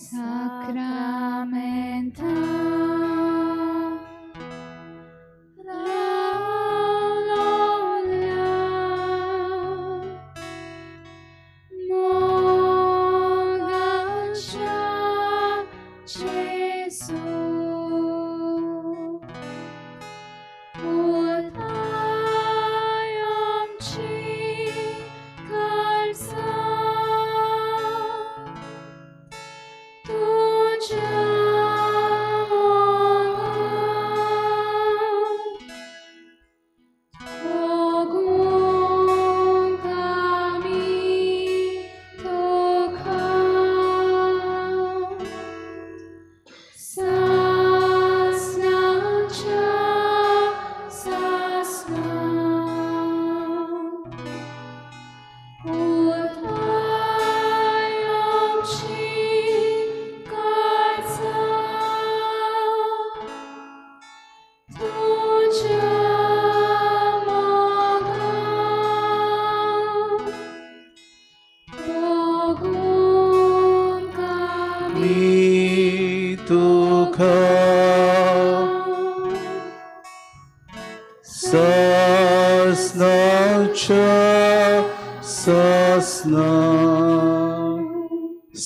Sacramenta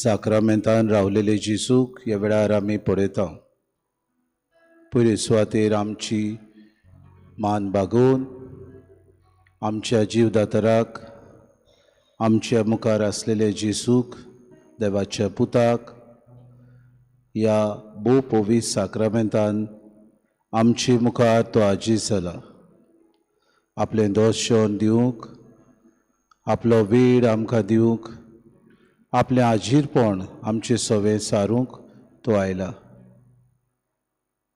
साक्रामेंतान रावलेले जेजूक ह्या वेळार आमी पळयता. पयले सुवातेर आमची मान बागोवन आमच्या जीवदातराक, आमच्या मुखार आसलेले जेजूक, देवाच्या पुताक ह्या भोव पवित्र साक्रामेंतान आमचे मुखार तो आजीज जाला. आपलें दर्शन दिवंक, आपलो वेळ आमकां दिवंक, आपलें आजीरपण आमचें सवें सारूंक तो आयला.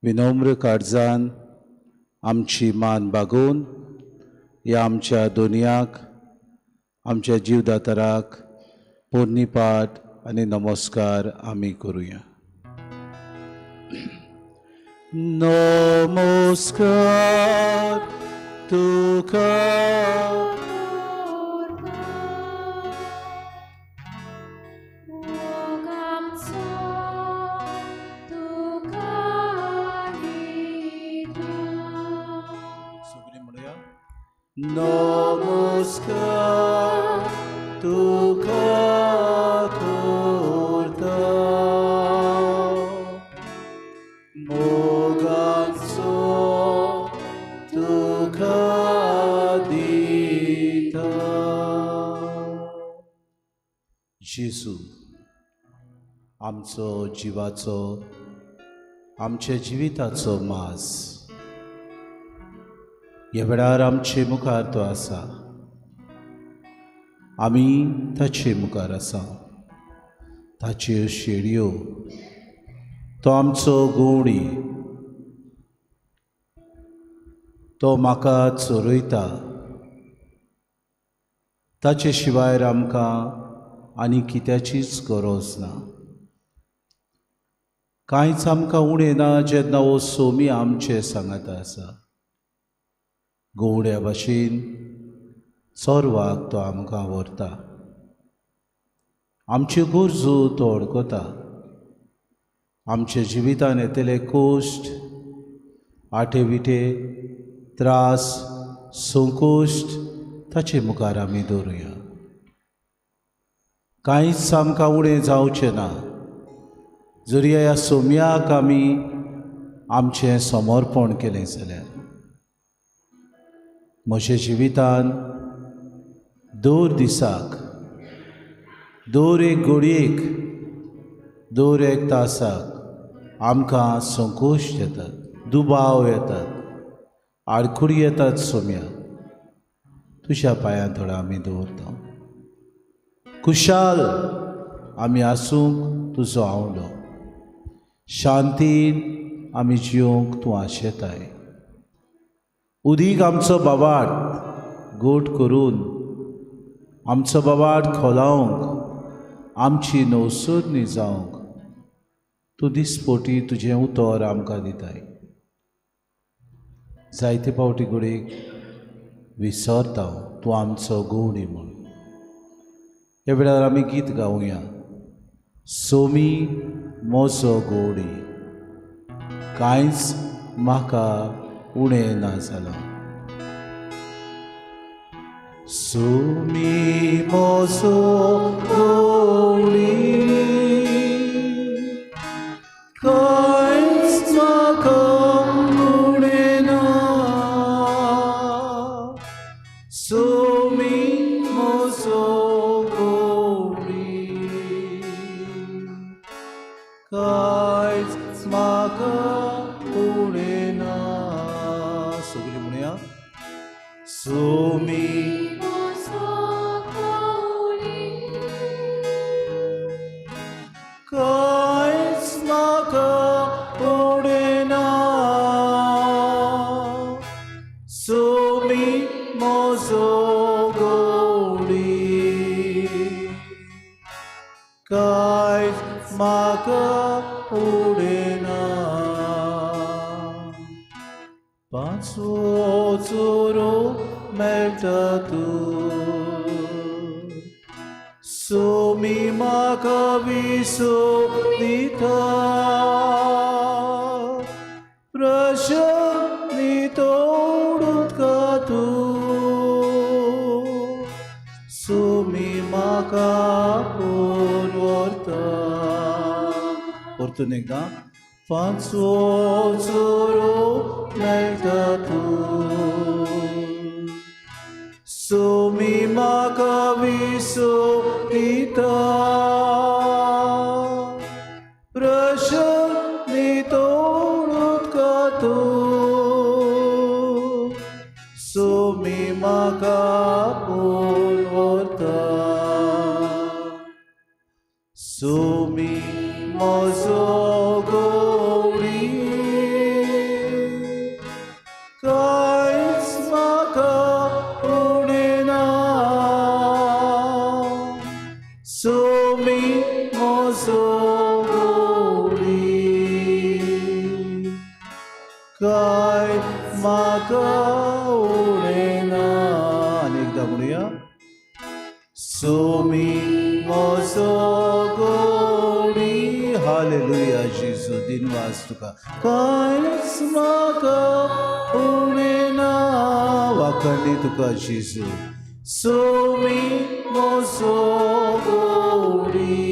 विनम्र काळजान आमची मान बागोवन ह्या आमच्या दोनयाक, आमच्या जीवदातराक पोरणीपाठ आनी नमस्कार आमी करुया. नमस्कार तुका नमस्कार तुका करता, मोगाचो तुका दिता. जेजू आमचो जिवाचो, आमच्या जिविताचो मास ह्या वेळार आमचे मुखार तो आसा. आमी ताचे मुखार आसा. ताच्यो शेळयो, तो आमचो गोवणी, तो म्हाका चोरयता. ताचे शिवाय आमकां आनी कित्याचीच गरज ना. कांयच आमकां उणें ना जेन्ना हो सोमी आमचे सांगाता आसा. गोवड्या भाशेन चोरवाक तो आमकां व्हरता. आमच्यो गरजो तो अडकता. आमच्या जिवितान येतले कश्ट, आटे विटे, त्रास, संकोश्ट ताचे मुखार आमी दवरुया. कांयच आमकां उणें जावचें ना जरी ह्या सोम्याक आमी आमचें समर्पण केलें जाल्यार. म्हज्या जिवितान दर दिसाक, दर एक घडयेक, दर एक तासाक आमकां संकोश येतात, दुबाव येतात, आडखुडी येतात. सोम्या तुज्या पांयां थोडो आमी दवरता. खुशाल आमी आसूंक तुजो आवडो, शांतीन आमी जियोंक तूं आशेताय. उदीक आमचो बाबाट गोट करून, आमचो बाबाट खोलावंक, आमची नवसरणी जावंक तूं दिसपोटी तुजें उतर आमकां दिताय. जायते फावटी घडयेक विसरता तूं आमचो गोवणी म्हूण. ह्या वेळार आमी गीत गावया. सोमी म्हजो गोडी, कांयच म्हाका उणें ना जालां. सुमी म्हजो गोडी, कांयच म्हाका उणें ना. सुमी म्हजो गोडी, कांयच म्हाका उणें ना. सगळीं म्हणया, सुमी कांयच म्हाका उणें ना. सुमी म्हजो गोडी, कांयच म्हाका उणें ना. पांचवो चोरो मेळटा तूं, सुमी म्हाका विसो दिता. प्रश्न तोडूंक तूं, सुमी म्हाका आपोवन व्हरता. परतून एकदां, पांचवो चोरो मेळटा तूं, सुमी म्हाका विसो दिता. प्रश्न तोडूंक तूं, सुमी म्हाका आपोवन व्हरता. सुमी म्हजो गोडी, कांयच म्हाका उणें ना. सुमी म्हजो गोडी, कांय म्हाका उणें ना. आनी एकदां म्हणुया, सुमी म्हजो गोडी. हालेलुया जेजू, दिनवास तुका, कांयच म्हाका उणें ना. वाखाणी तुका जेजू. सुमी म्हजो गोडी,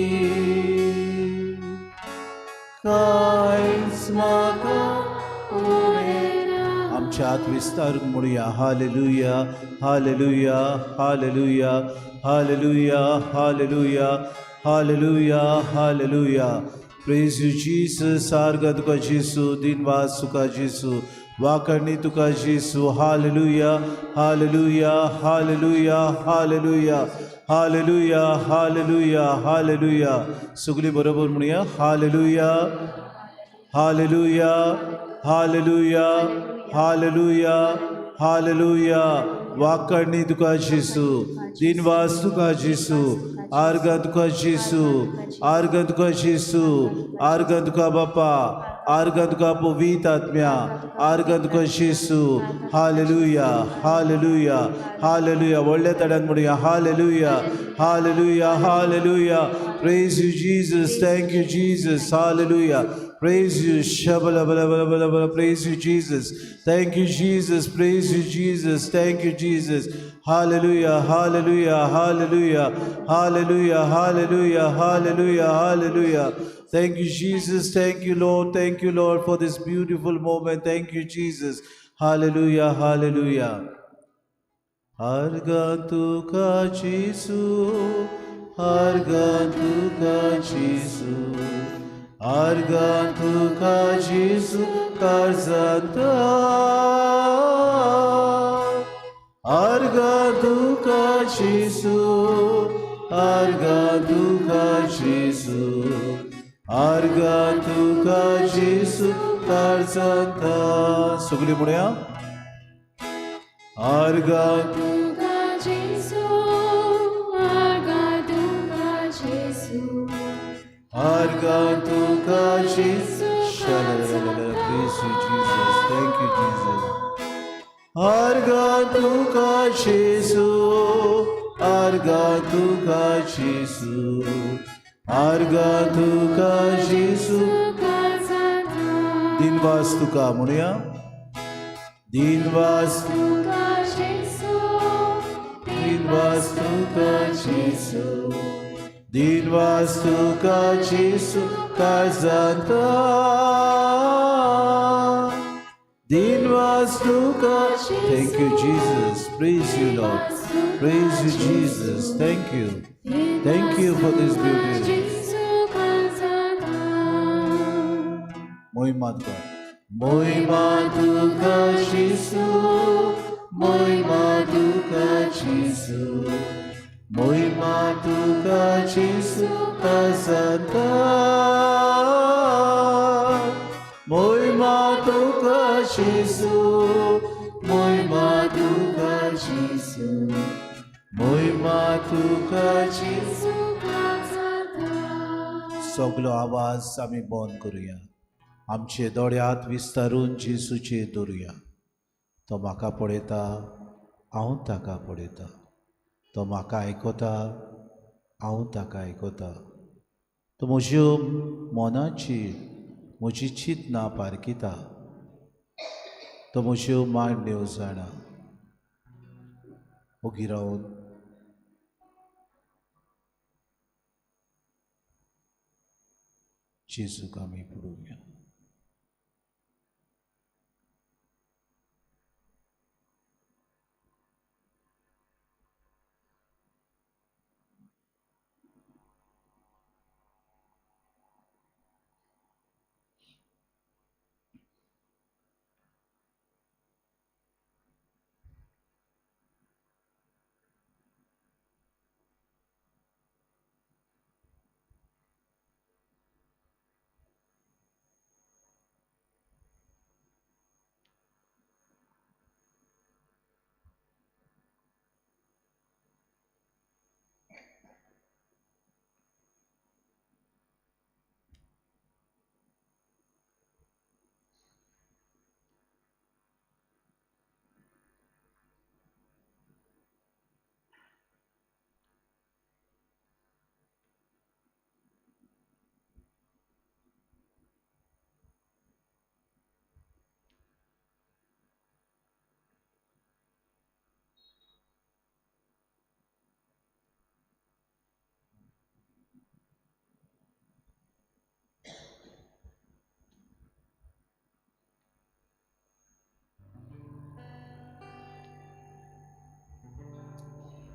कांयच म्हाका उणें ना. आमच्या हात विस्तारून म्हणूया, hallelujah, hallelujah, hallelujah, hallelujah, hallelujah, hallelujah, hallelujah. Praise you Jesus. आर्गां तुका जेसू, दिनवास तुका जेसू, वाखाणी तुका जेसू. Hallelujah, hallelujah, hallelujah, hallelujah, hallelujah, hallelujah, hallelujah. सगळीं बरोबर म्हणूया, hallelujah, hallelujah, hallelujah, hallelujah, hallelujah. वाखाणी तुका जेसू, दिनवास तुका जेसू, आर्गां तुका जेसू, आर्गां तुका जेसू, आर्गां तुका बापा, आर्गां तुका पवित्र आत्म्या, आर्गां तुका जेसू. Hallelujah, hallelujah, hallelujah. व्हडल्या ताळ्यान म्हणुया, hallelujah, hallelujah, hallelujah. Praise you Jesus, thank you Jesus. Hallelujah. Praise you. Shabala bala bala bala bala. Praise you, Jesus. Thank you, Jesus. Praise you, Jesus. Thank you, Jesus. Hallelujah. Hallelujah. Hallelujah. Hallelujah. Hallelujah. Hallelujah. Hallelujah. Thank you, Jesus. Thank you, Lord. Thank you, Lord, for this beautiful moment. Thank you, Jesus. Hallelujah. Hallelujah. आर्गां तुका जेसू, आर्गां तुका जेसू, आर्गां तुका जेसू काळजांत. आर्गां तुका जेसू, आर्गां तुका जेसू, आर्गां तुका जेसू काळजांत. सगळीं म्हणया, आर्गां तुका जेसू, आर्गां तुका जेसू, आर्गां तुका जेसू. Praise you, Jesus. Thank you, Jesus. आर्गां तुका जेसू, आर्गां तुका जेसू. आर्गा तुका जेजू. तुका जाता. दिनवास तुका म्हणुया, दिनवास. तुका जेजू. दिनवास तुका जेजू, दिनवास तुका जेजू काळजांत. दिनवास तुका. Thank you Jesus. Praise you Lord. Praise you Jesus. Thank you, thank you for this beauty. जेजू जाता. मोहिमा तुका, मोहिमा तुका जेजू, मोहिमा तुका जेजू, मोहिमा तुका जेजू काळजांत. मोहिमा तुका जेजू, मोहिमा तुका जेजू, मोहिमा तुका जेजू. तुका जाता. सगलो आवाज आमी बंद करुया. आमचे दोळ्यांत विस्तारून जेजूचेर दवरुया. तो म्हाका पळयता, हांव ताका पळयता. तो म्हाका आयकता, हांव ताका आयकता. तो म्हज्यो मनाची, म्हजी चिंतनां पारखिता. तो म्हज्यो मांडण्यो जाणा. ओगी रावन जेजूक आमी पळोवया.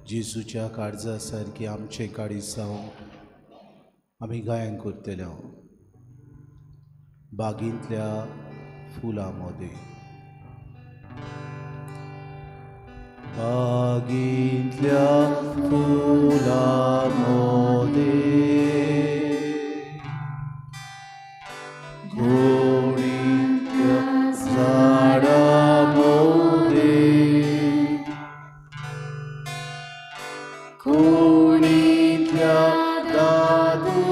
जेजूच्या काळजा सारकी आमचें काळीज जावं. आमी गायन करतले बागींतल्या फुलां मदें. बागींतल्या फुलां मदें, गोडींतल्या झाडां मदें, कोणींतल्या दादू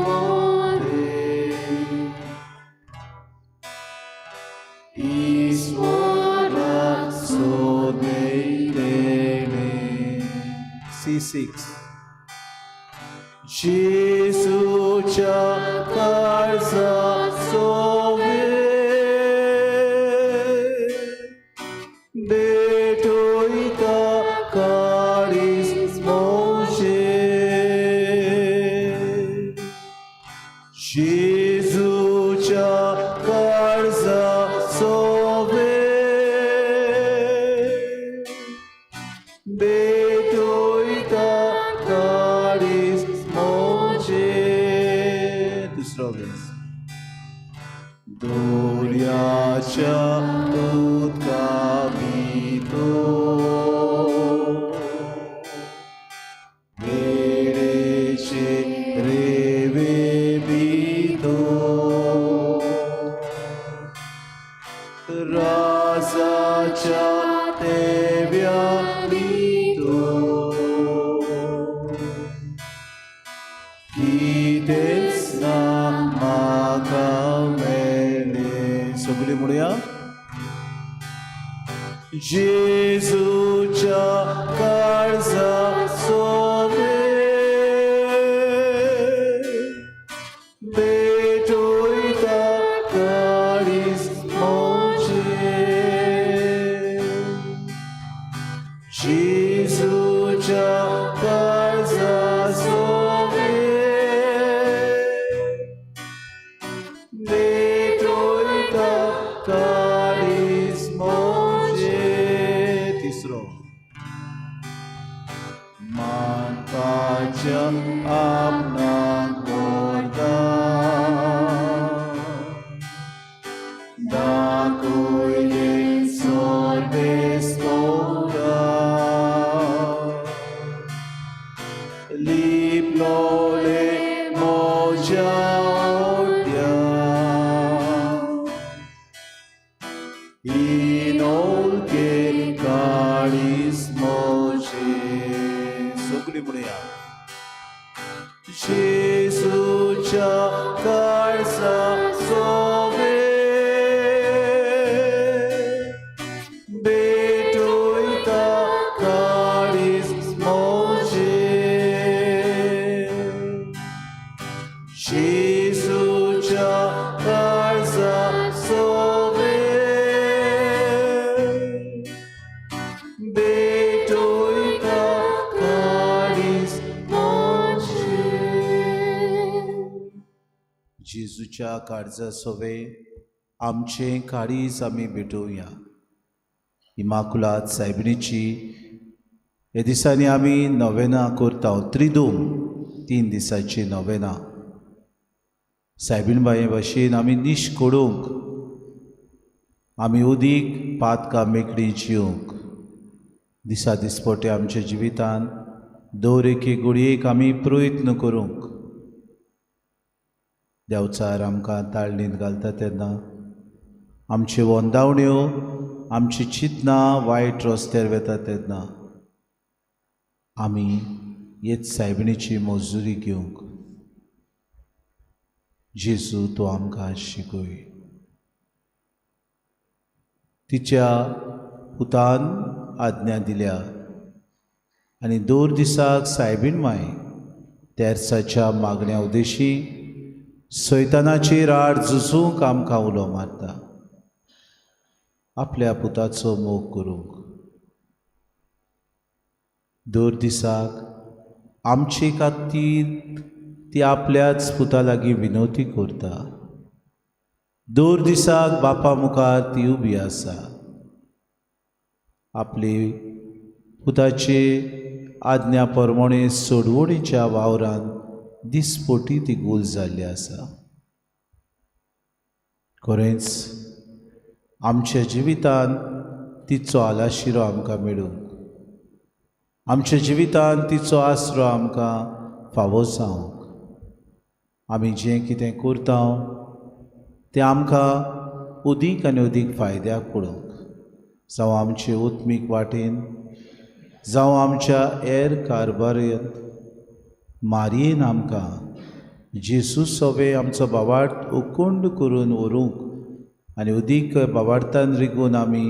मदें, ईश्वरा सोदयतेणे. C6. जेजूच्या काळजा सोवे भेटोयता काळीज म्हजें. जेजूच्या काळजा सोवे भेटोयता काळीज म्हजें. दुसरो वेस. दर्याच्या उदका भितर वेळेचे रेवे भितर, राजाच्या तेव्या भितर, कितेंच ना म्हाका मेळ्ळें. सगळीं म्हणुया. जेजूच्या काळजा सोवे. म्हणुया. जेजूच्या काळजा सोवे भेटोयता काळीज मोजे, जेजूच्या काळजा सोवे भेटोयता काळीज मोजे. जेजूच्या काळजा सोवे आमचें काळीज आमी भेटोवया. इमाकुलात सायबिणीची हे दिसांनी आमी नवेनां करता, त्रिदूम 3 दिसांची नवेनां. सायबीण बाये भाशेन आमी निश करूंक, आमी उदीक पातकां मेकळी जिवंक दिसा दिसपटे आमच्या जिवितान दर एके घडयेक आमी प्रयत्न करूंक. देंवचार आमकां ताळणींत घालता तेन्ना आमच्यो वंदावण्यो, आमची चिंतनां वायट रस्त्यार वता तेन्ना आमी हेच सायबिणीची मजुरी घेवंक जेजू तूं आमकां शिकय. तिच्या पुतान आज्ञा दिल्या आनी दर दिसाक सायबीण माय तेर्साच्या मागण्या उद्देशी सैतानाचेर आड झुजूंक आमकां उलो मारता. आपल्या पुताचो मोग करूंक दर दिसाक आमचे खातीर ती आपल्याच पुता लागीं विनवती करता. दर दिसाक बापा मुखार ती उबी आसा. आपले पुताचे आज्ञा प्रमाणे सोडवणीच्या वावरान दिसपोटी ती गोल जाल्ली आसा. खरेंच आमच्या जिवितान तिचो आलाशिरो आमकां मेळूंक, आमच्या जिवितान तिचो आसरो आमकां फावो जावंक, आमी जें कितें करता तें आमकां अदीक आनी अदीक फायद्याक पडूंक, जावं आमचे उत्मीक वाटेन, जावं आमच्या हेर कारभारांत मारयेन आमकां जेजू सोवे आमचो बावार्थ उकूंड करून व्हरूंक आनी अदीक बावार्थान रिगून आमी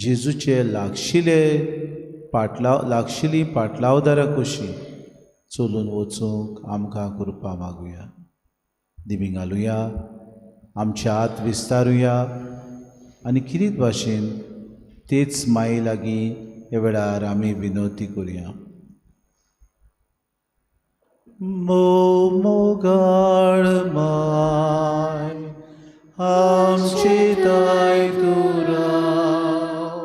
जेजूचे लागशिले पाटलाव लागशिली पाटलावदारां कशी चलून वचूंक आमकां कृपा मागुया. दिमी घालुया, आमचे हात विस्तारुया आनी किरीत भाशेन तेच माये लागीं ह्या वेळार आमी विनवती करुया. मोगाळ माय आमची ताय तूं राव,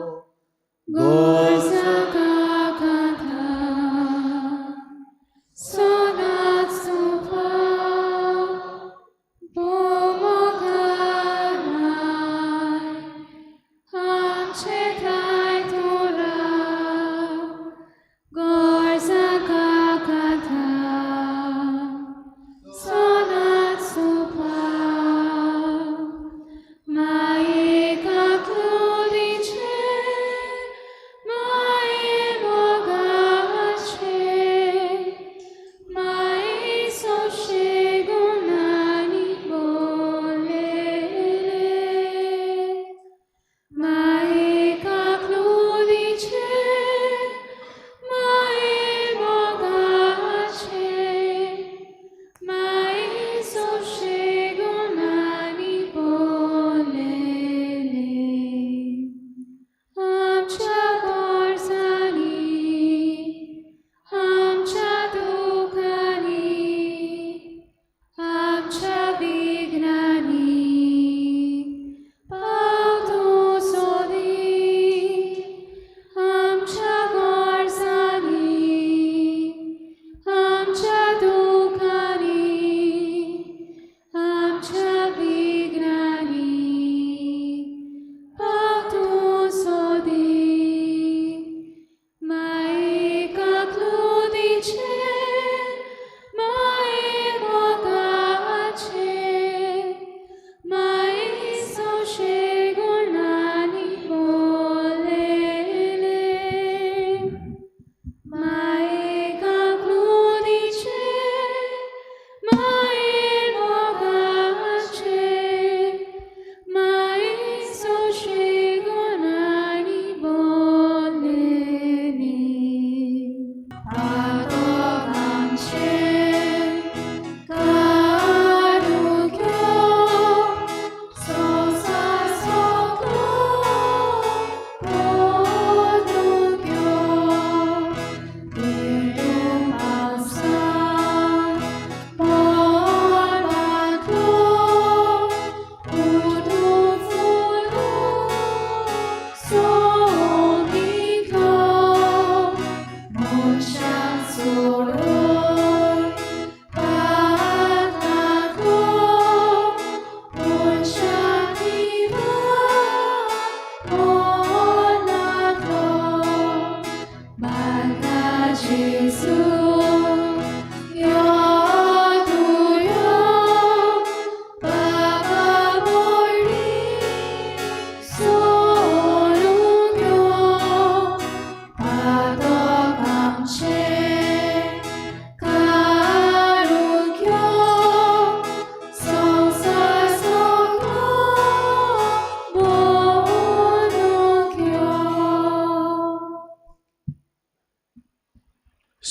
My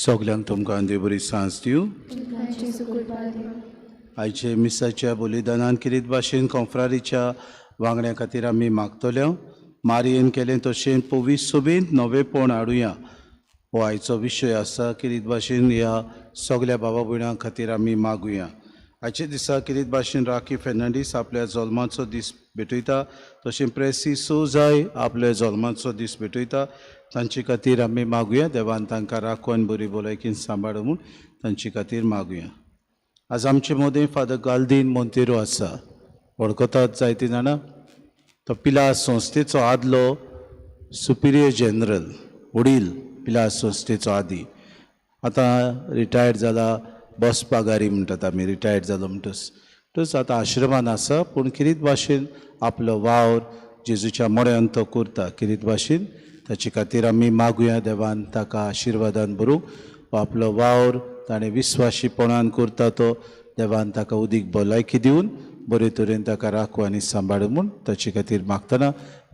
सगल्यांक तुमकां देव बरी सांज दिवं. आयचे मिसाच्या बलिदानान किरीत भाशेन कोंफ्रारीच्या वांगड्या खातीर आमी मागतले. मारयेन केलें तशें पवित्र सोबेंत नवेपण हाडुया हो आयचो विशय आसा. किरीत भाशेन ह्या सगल्या बाबा भयणां खातीर आमी मागुया. आयचे दिसा किरीत भाशेन राखी फेर्नांडीस आपल्या जल्माचो दीस भेटयता, तशें प्रेसी सोजाय आपल्या जल्माचो दीस भेटयता. तांचे खातीर आमी मागुया. देवान तांकां राखून बरी भलायकीन सांबाळ म्हूण तांचे खातीर मागुया. आज आमचे मदें फादर गालदीन मोंतेरो आसा. वळखतात जायतीं जाणां. तो पिलार संस्थेचो आदलो सुपिरियर जनरल, वडील पिलार संस्थेचो आदी, आतां रिटायर्ड जाला. बस पागारी म्हणटात आमी, रिटायर्ड जालो म्हणटच आतां आश्रमान आसा. पूण किरीत भाशेन आपलो वावर जेजूच्या मोड्यान तो करता. किरीत भाशेन ताचे खातीर आमी मागुया. देवान ताका आशिर्वादान भरूं. आपलो वावर ताणें विस्वाशीपणान करता तो देवान ताका उदीक भलायकी दिवन बरे तरेन ताका राखू आनी सांबाळू म्हूण ताचे खातीर मागतना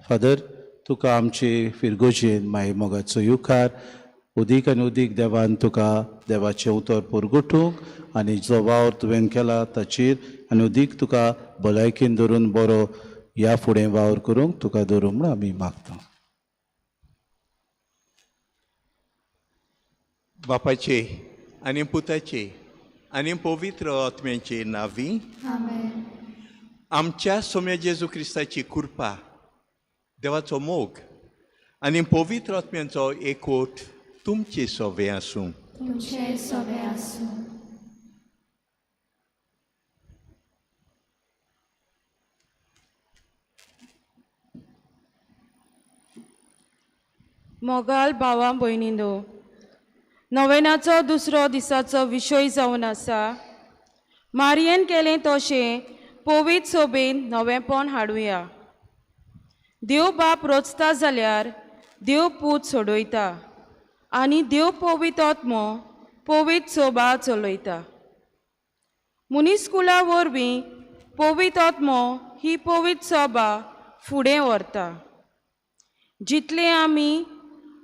फादर तुका आमचे फिरगोजेन माये मोगाचो युखार उदीक आनी उदीक देवान तुका देवाचें उतर पुरगुटूंक आनी जो वावर तुवें केला ताचेर आनी उदीक तुका भलायकेन धरून बरो ह्या फुडें वावर करूंक तुका धरूं म्हूण आमी मागता. बापाचे आनी पुताचे आनी पवित्र आत्म्याचे नांवी आमेन. आमच्या सोम्या जेजू क्रिस्ताची कृपा, देवाचो मोग आनी पवित्र आत्म्यांचो एकवट तुमचे सोवे आसूं. तुमचे सोबे आसूं. मोगाल भावा भयणींनो, नवेनाचो दुसरो दिसाचो विशय जावन आसा मारयेन केलें तशें पवित्र सोबेन नवेंपण हाडुया. देव बाप रोचता जाल्यार देव पूत सोडयता आनी देव पवित्र आत्मो पवित्र सोबा चलयता. मनीस कुळा वरवीं पवित्र आत्मो ही पवित्र सोबा फुडें व्हरता. जितलें आमी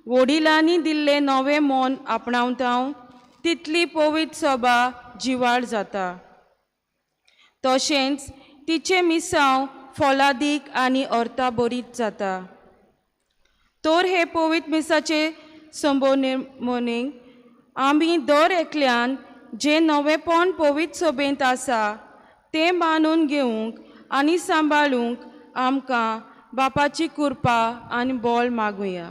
वडिलांनी दिल्लें नवें मन आपणावता तितली पवित्र सोबा जिवाळ जाता. तशेंच तिचें मिसांव फोलादीक आनी अर्थाबरीत जाता. तर हे पवित्र मिसाचे संबोधनेक आमी दर एकल्यान जें नवेंपण पवित्र सोबेंत आसा तें मानून घेवंक आनी सांबाळूंक आमकां बापाची कृपा आनी बळ मागुया.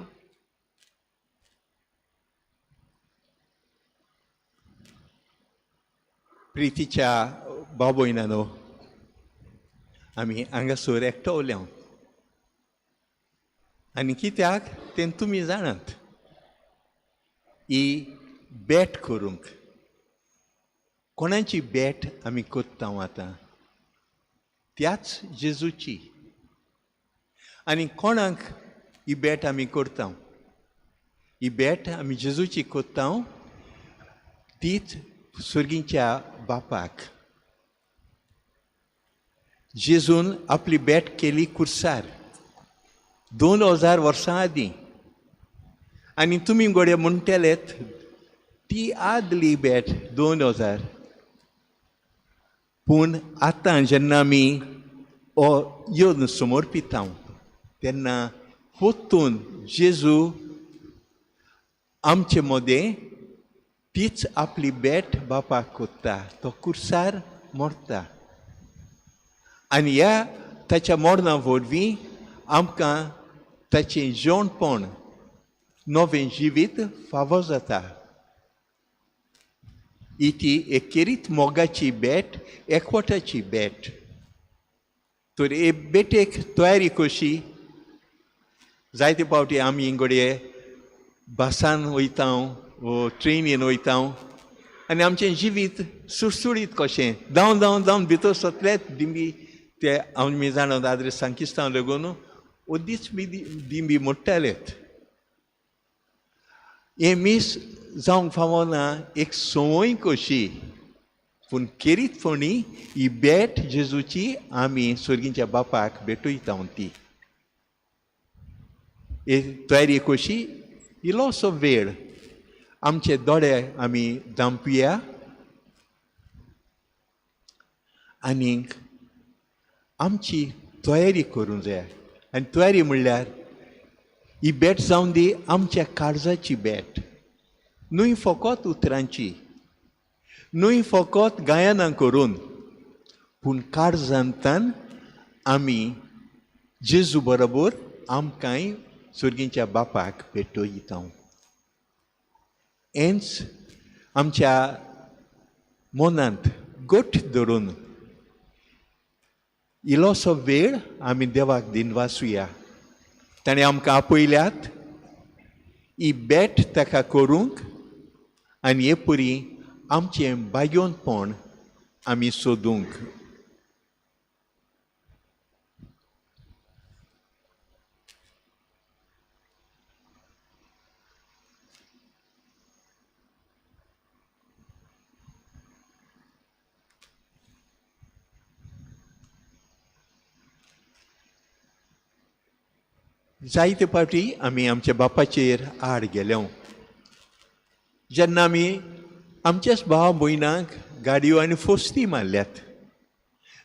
प्रितीच्या भाव भयणांनो, आमी हांगासर एकटवल्या आनी कित्याक तें तुमी जाणात. ही भेट करूंक कोणाची भेट आमी करता आतां? त्याच जेजूची. आनी कोणाक ही भेट आमी करता? ही भेट आमी जेजूची करता तीच सुर्गीच्या बापाक. जेजून आपली भेट केली कुर्सार 2000 वर्सां आदीं. आनी तुमी घडये म्हणटलेत ती आदली भेट 2000. पूण आतां जेन्ना आमी हो येवन समर्पिता तेन्ना परतून जेजू आमचे मदें तीच आपली भेट बापाक कोत्ता. तो कुर्सार मरता आनी ह्या ताच्या मरणा वरवीं आमकां ताचें जेवणपण नवें जिवीत फावो जाता. ही ती एकेरीत मोगाची भेट, एकवटाची भेट. तर हे भेटेक तयारी कशी? जायते फावटी आमी घडये बसान वयता वो ट्रेनीन वयता आनी आमचें जिवीत सुडसुडीत कशें धांवन धांवन धांवन भितर सतलेच दिंबी ते आमी जाणा दादरे सांकिस्तांव लागून ओदीच दिंबी मोडटालेत. हें मीस जावंक फावना एक संवय कशी, पूण खेरीतपणी ही भेट जेजूची आमी सर्गीच्या बापाक भेटयता. ती हे तयारी कशी इल्लोसो वेळ आमचे दोळे आमी दांपया आनीक आमची तयारी करूंक जाय. आनी तयारी म्हणल्यार ही भेट जावन दी आमच्या काळजाची भेट, न्हय फकत उतरांची, न्हय फकत गायनां करून, पूण काळजांतल्यान आमी जेजू बरोबर आमकांय सुर्गींच्या बापाक भेटयता. हेंच आमच्या मनांत गोठ धरून इल्लोसो वेळ आमी देवाक दिनवासुया. ताणें आमकां आपयल्यात ही भेट ताका करूंक आनी हे परी आमचें बायोनपण आमी सोदूंक. जायते फावटी आमी आमच्या बापाचेर आड गेले जेन्ना आमी आमच्याच भाव भयणांक गाडयो आनी फोस्ती मारल्यात,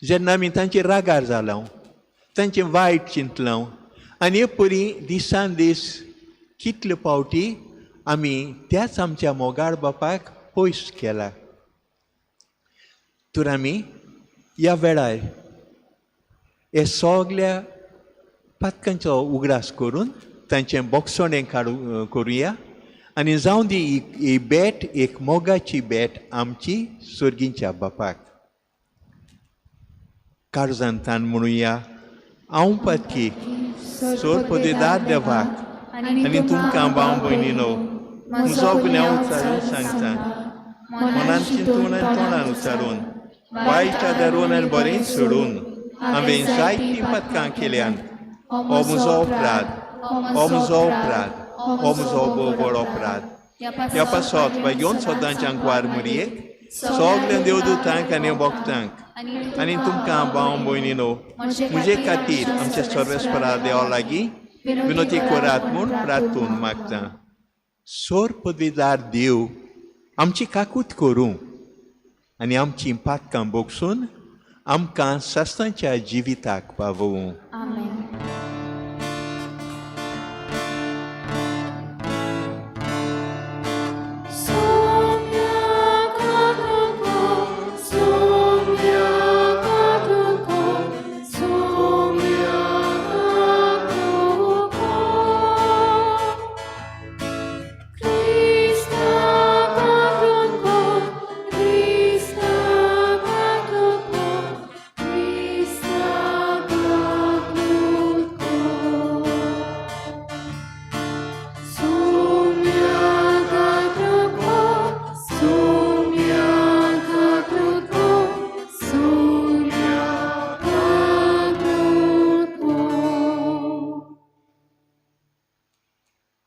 जेन्ना आमी तांचेर रागार जाला, तांचें वायट चिंतलां आनी हे परी दिसान दीस कितले फावटी आमी त्याच आमच्या मोगाळ बापाक पयस केला. तर आमी ह्या वेळार हे सगल्या पातकांचो उगडास करून तांचें बोगसणें काडू करुया आनी जावं दी ही भेट एक मोगाची भेट आमची सर्गींच्या बापाक. काळजांतान म्हणुया, हांव पातकी सोर पदेदार देवाक आनी तुमकां भाव भयणीनो म्हजो गुन्यांव उच्चारून सांगता, मनान चिंतून आनी तोंडान उच्चारून, वायट धरून आनी बरें सोडून हांवें जायतीं पातकां केल्यान. हो म्हजो अपराध, हो म्हजो अपराध, हो म्हजो व्हड अपराध. ह्या पासत बायन सदांच्या आंकवार मुरयेक सगल्या देवदूतांक आनी भक्तांक आनी तुमकां भाव भयणीनो म्हजे खातीर आमच्या सर्वेस्परा देवा लागीं विनोती करात म्हूण प्रार्थून मागता. सोर पदवीदार देव आमची काकूत करूं आनी आमची पातकां बोगसून आमकां सासणाच्या जिविताक पावोवं.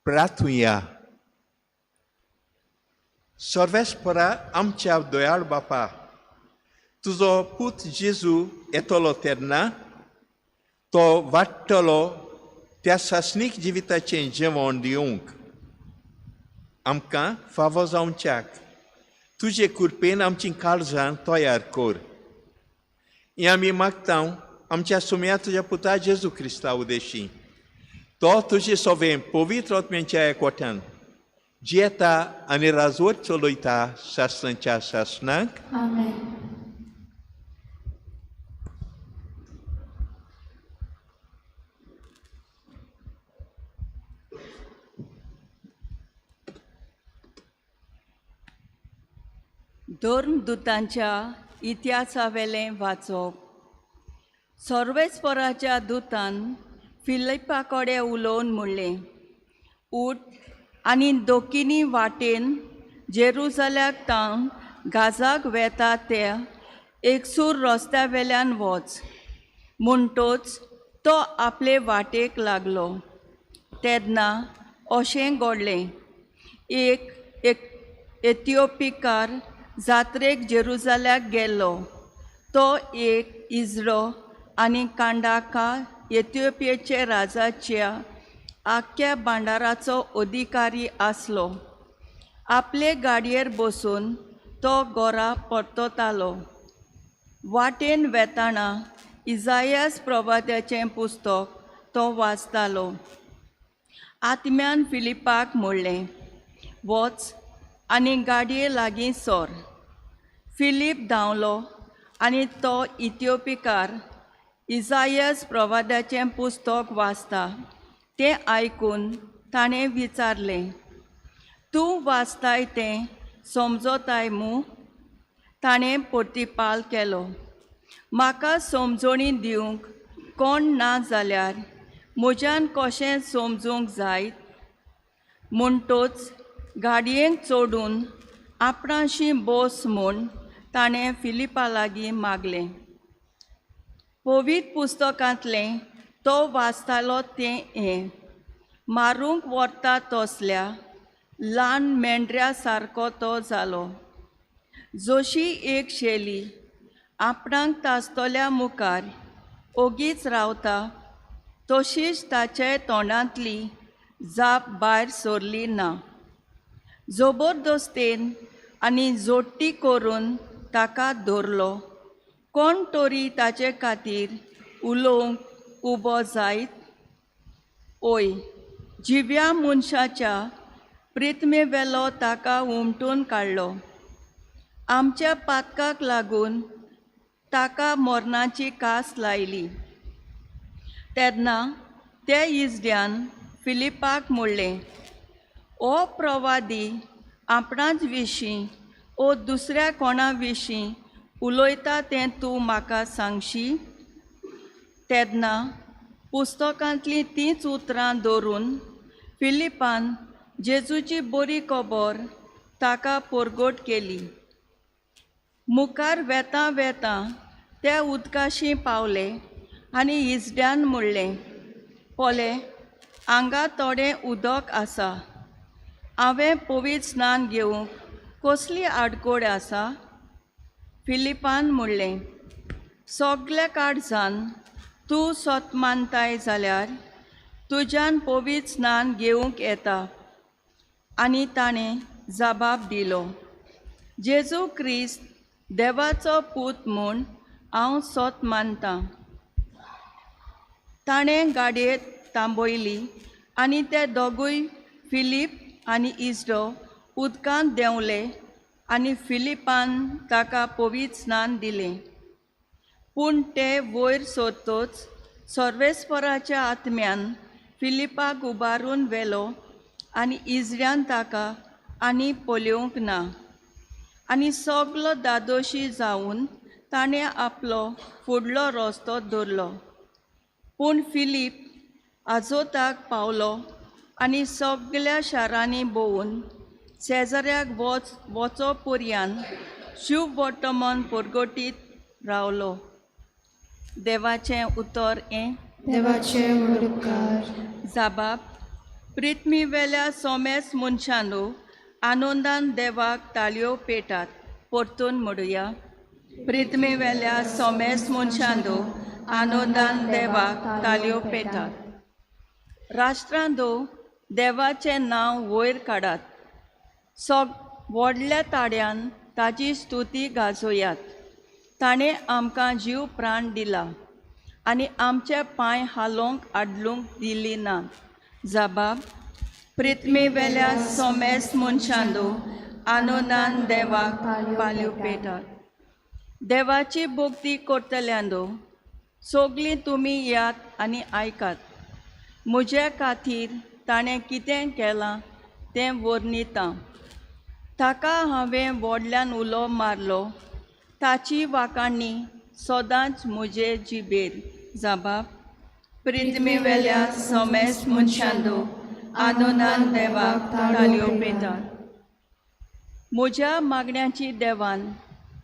प्रार्थुया. सर्वेस्परा आमच्या दयाळ बापा, तुजो पूत जेजू येतलो तेन्ना तो वाडटलो त्या सासणीक जिविताचें जेवण दिवंक आमकां फावो जावच्याक तुजे कृपेन आमची काळजां तयार कर. हें आमी मागता आमच्या सुम्या तुज्या पुता जेजू क्रिस्ता उदेशी, तो तुजे सोवे पवित्र आत्म्याच्या एकवटान जियेता आनी राजवट चलयता सासणाच्या सासणाक. आमेन. धर्मदूतांच्या इतिहासावेलें वाचप. सर्वेस्पराच्या दूतान फिलिपा कडेन उलोवन म्हणलें, उठ आनी दोकिनी वाटेन जेरुजल्याक तावन गाजाक वेता त्या एकसूर रस्त्या वेल्यान वच. म्हणटोच तो आपले वाटेक लागलो. तेन्ना अशें घडलें, एक एथिओपिकार जात्रेक जेरुजल्याक गेल्लो. तो एक इजरो आनी कांडाका एथिओपियाचे राजाच्या आख्ख्या भांडाराचो अधिकारी आसलो. आपले गाडयेर बसून तो गोरा परततालो. वाटेन वेताना इजायास प्रवाद्याचें पुस्तक तो वाचतालो. आत्म्यान फिलिपाक म्हणलें, वच आनी गाडये लागीं सर. फिलीप धांवलो आनी तो इथिओपिकार इजायस प्रवाद्याचें पुस्तक वाचता तें आयकून ताणें विचारलें, तूं वाचताय तें समजताय मू? ताणें प्रतिपाल केलो, म्हाका समजणी दिवंक कोण ना जाल्यार म्हज्यान कशें समजूंक जायत? म्हणटोच गाडयेक चडून आपणाशी बस म्हूण ताणें फिलिपा लागीं मागलें. पवित्र पुस्तकांतलें तो वाचतालो तें हें, मारूंक व्हरता तसल्या ल्हान मेंढऱ्या सारको तो जालो. जशी एक शेली आपणाक तासतल्या मुखार ओगीच रावता तशीच ताचे तोंडांतली जाप भायर सरली ना. जबरदस्तेन आनी जोडटी करून ताका धरलो. कोण तरी ताचे खातीर उलोवंक उबो जायत? ओय, जिव्या मनशाच्या प्रितमेवेलो ताका उमटून काडलो. आमच्या पातकाक लागून ताका मरणाची कास लायली. तेन्ना त्या इजड्यान फिलिपाक म्हणलें, ओ प्रवादी आपणाच विशीं ओ दुसऱ्या कोणा विशीं उलयता तें तूं म्हाका सांगशी? तेन्ना पुस्तकांतलीं तींच उतरां दवरून फिलिपान जेजूची बरी खबर ताका परगट केली. मुखार वेता वेता त्या उदकाशी पावले आनी इजड्यान म्हणलें, पळय हांगा थोडें उदक आसा, हांवें पवित्र स्नान घेवंक कसली आडकोड आसा? फिलिपान म्हणलें, सगल्या काळजान तूं सत मानताय जाल्यार तुज्यान पवित्र स्नान घेवंक येता. आनी ताणें जबाब दिलो, जेजू क्रिस्त देवाचो पूत म्हूण हांव सत मानतां. ताणें गाडयेत तांबयली आनी ते दोगूय फिलीप आनी इजडो उदकांत देंवले आनी फिलिपान ताका पवित्र स्नान दिलें. पूण ते वयर सरतच सर्वेस्पराच्या आत्म्यान फिलिपाक उबारून व्हेलो आनी इजड्यान ताका आनी पळोवंक ना. आनी सगलो दादोशी जावन ताणें आपलो फुडलो रस्तो दवरलो. पूण फिलीप आजोताक पावलो आनी सगल्या शारांनी भोंवून शेजाऱ्याक वचो पर्यान शुभ वर्तमान परगटीत रावलो. देवाचें उतर हें. देवाचे व्हड उपकार. जाबाब, पृथ्वीवेल्या सोमेस मनशांनो आनंदान देवाक ताळयो पेटात. परतून म्हणुया, पृथ्वीवेल्या सोमेस मनशांनो आनंदान देवाक ताळयो पेटात. राष्ट्रांनो देवाचें नांव वयर काडात, व्हडल्या ताड्यान ताजी स्तुती गाजोयात. ताणें आमकां जीव प्राण दिला आनी आमचे पांय हालोवंक आडलूंक दिली ना. जबाब, पृथ्वीवेल्या सोमेस मनशांनो आनंदान देवाक पालयो पेटात. देवाची भक्ती करतल्यांनो सगलीं तुमी यात आनी आयकात. म्हज्या खातीर ताणें कितें केलां तें वर्णिता. ताका हांवें व्हडल्यान उलो मारलो, ताची वाखाणी सदांच म्हजे जिबेर. जबाब, पृथ्वीवेल्या सोमेस मनशांनो आनंदान देवाक ताळयो पेटात. म्हज्या मागण्याची देवान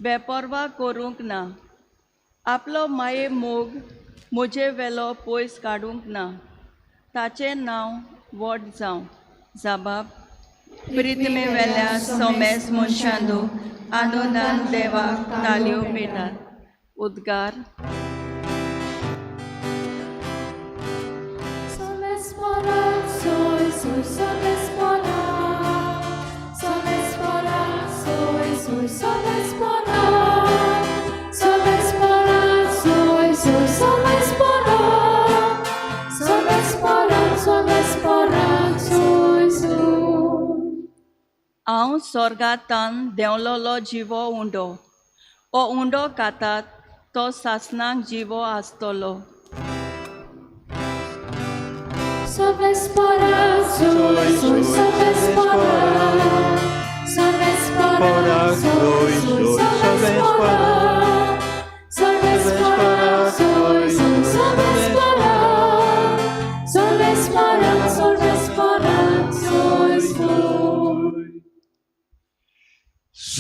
बेपर्वा करूंक ना, आपलो माये मोग म्हजे वेलो पयस काडूंक ना. ताचें नांव व्हड जावं. जबाब, पृथ्वीवेल्या सोमेस मनशांनो आनंदान देवाक ताळयो पेटात. उद्गार. Somes morat, soy, soy, somes morat, somes हांव स्वर्गांतान देंवलोलो जिवो उंडो. हो उंडो खातात तो सासणाक जिवो आसतलो.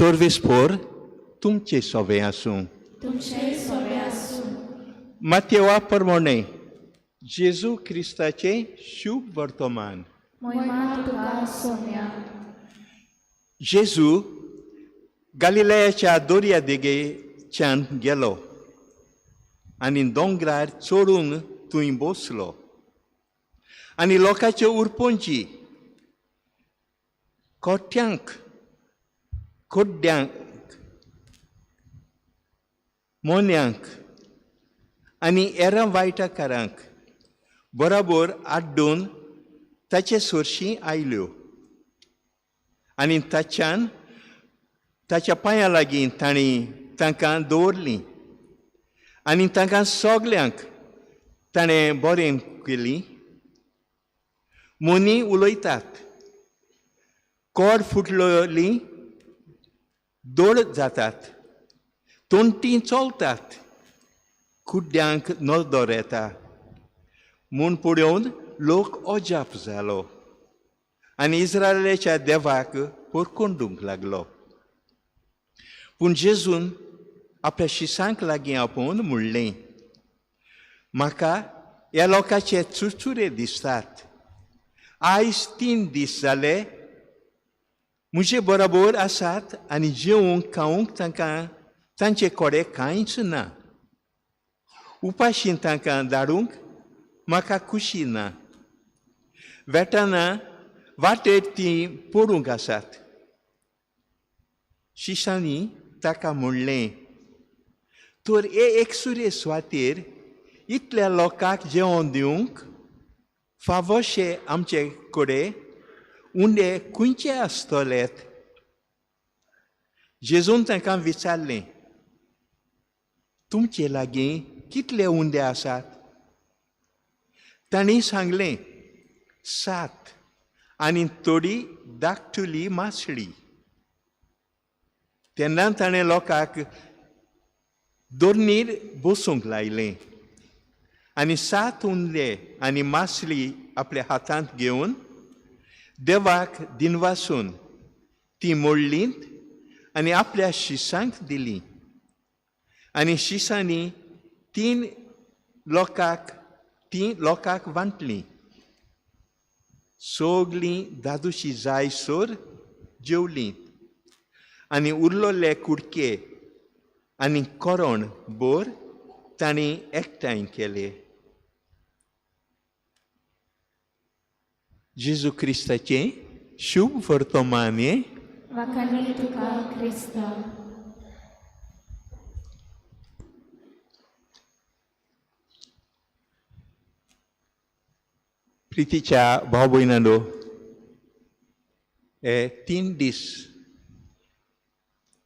सर्वेस्पोर तुमचे सोवे आसूं. तुमचे सोवे आसूं. मातेवा प्रमाणे जेजू क्रिस्ताचें शुभ वर्तमान. मोहिमा तुका सोम्या. जेजू गालिलयाच्या दर्या देगेच्यान गेलो आनी दोंगरार चडून थंय बसलो आनी लोकांच्यो उरपोंची कोट्यांक कोड्ड्यांक मोन्यांक आनी एरां वायटाकारांक बराबर आड्डून ताचे सरशीं आयल्यो आनी ताच्यान ताच्या पांयां लागीं तांणी तांकां दवरलीं आनी तांकां सगल्यांक ताणें बरें केलीं. मोनी उलयतात, कोड फुटलेली दोड जातात, तोंटी चलतात, कुड्ड्यांक नदर येता म्हूण पळोवन लोक अजाप जालो आनी इस्रायलाच्या देवाक परकोंडूंक लागलो. पूण जेजून आपल्या शिसांक लागीं आपोवन म्हणलें, म्हाका ह्या लोकांचे चुरचुरे दिसतात. आयज 3 दीस जाले म्हजे बरोबर आसात आनी जेवंक खावंक तांकां तांचे कडेन कांयच ना. उपाशी तांकां धाडूंक म्हाका खुशी ना. वेटाना वाटेर तीं पडूंक आसात. शिशांनी ताका म्हणलें, तर हे एकसुरे सुवातेर इतल्या लोकांक जेवण दिवंक फावोशे आमचे कडेन उंडे खंयचे आसतलेत? जेजून तांकां विचारलें, तुमचे लागीं कितले उंडे आसात? तांणी सांगलें, 7 आनी थोडी धाकटुली मासळी. तेन्ना ताणें लोकांक दोर्नीर बसूंक लायलें आनी 7 उंडे आनी मासळी आपल्या हातांत घेवन देवाक दिनवासून ती मोडलीं आनी आपल्या शिसांक दिली आनी शिसांनी 3 लोकांक वांटली. सगलीं दादूशी जायसर जेवलीं आनी उरलोले कुडके आनी कोरण बोर तांणी एकठांय केले. जेजू क्रिस्ताचें शुभ वर्तमान. वाखाणी तुका क्रिस्ता. प्रितीच्या भाव भयणांनो, हे 3 दीस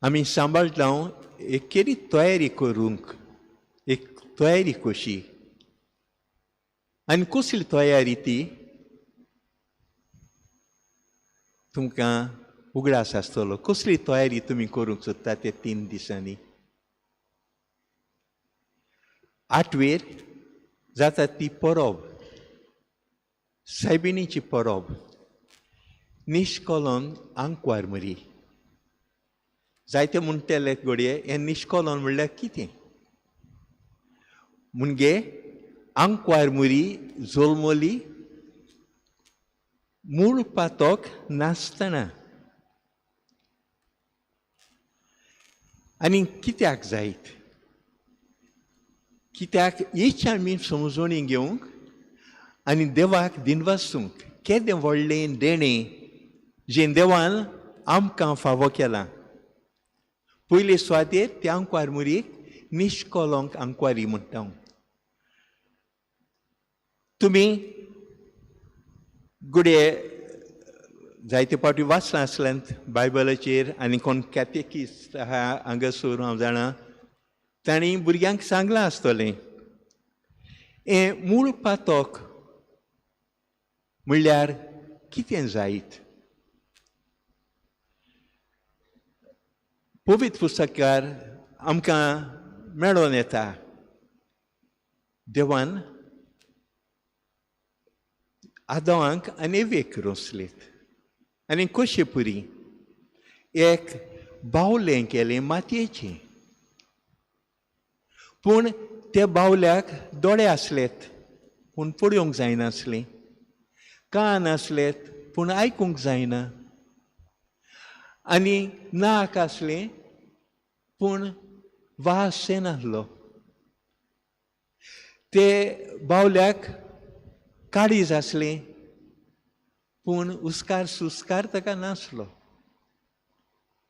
आमी सांबाळटा एक केरी तयारी करूंक, एक तयारी कशी आनी कसली तयारी ती तुमकां उगडास आसतलो. कसली तयारी तुमी करूंक सोदता ते 3 दिसांनी? आठवेर जाता ती परब, सायबिणीची परब, निश्कलन आंकवार मरी. जायते म्हणटले घडये हें निश्कलन म्हणल्यार कितें? म्हणजे आंकवार मुरी जल्मली मूळ पातक नासतना. आनी कित्याक जायत? कित्याक हीच आमी समजणी घेवंक आनी देवाक दिनवासूंक केदें व्हडलें देणें जें देवान आमकां फावो केलां. पयले सुवातेर त्या आंकवार मुरीक निश्कलंक आंकवारी म्हणटा. तुमी घडये जायते फावटी वाचलां आसलें बायबलाचेर आनी कोण कॅटेकिस्ट आहा हांगासर हांव जाणा तांणी भुरग्यांक सांगलां आसतलें. हें मूळ पातक म्हणल्यार कितें जायत? पवित्र पुस्तकार आमकां मेळोन येता देवान आदांक आनी एवेक रोसलेत आनी कशे पुरी एक बावलें केलें मातयेचें. पूण त्या बावल्याक दोळे आसलेत पूण पळोवंक जायनासलें, कान आसलेत पूण आयकूंक जायना, आनी नाक आसलें पूण वास येनासलो. ते बावल्याक काळीज आसलें पूण उस्कार सुस्कार ताका नासलो.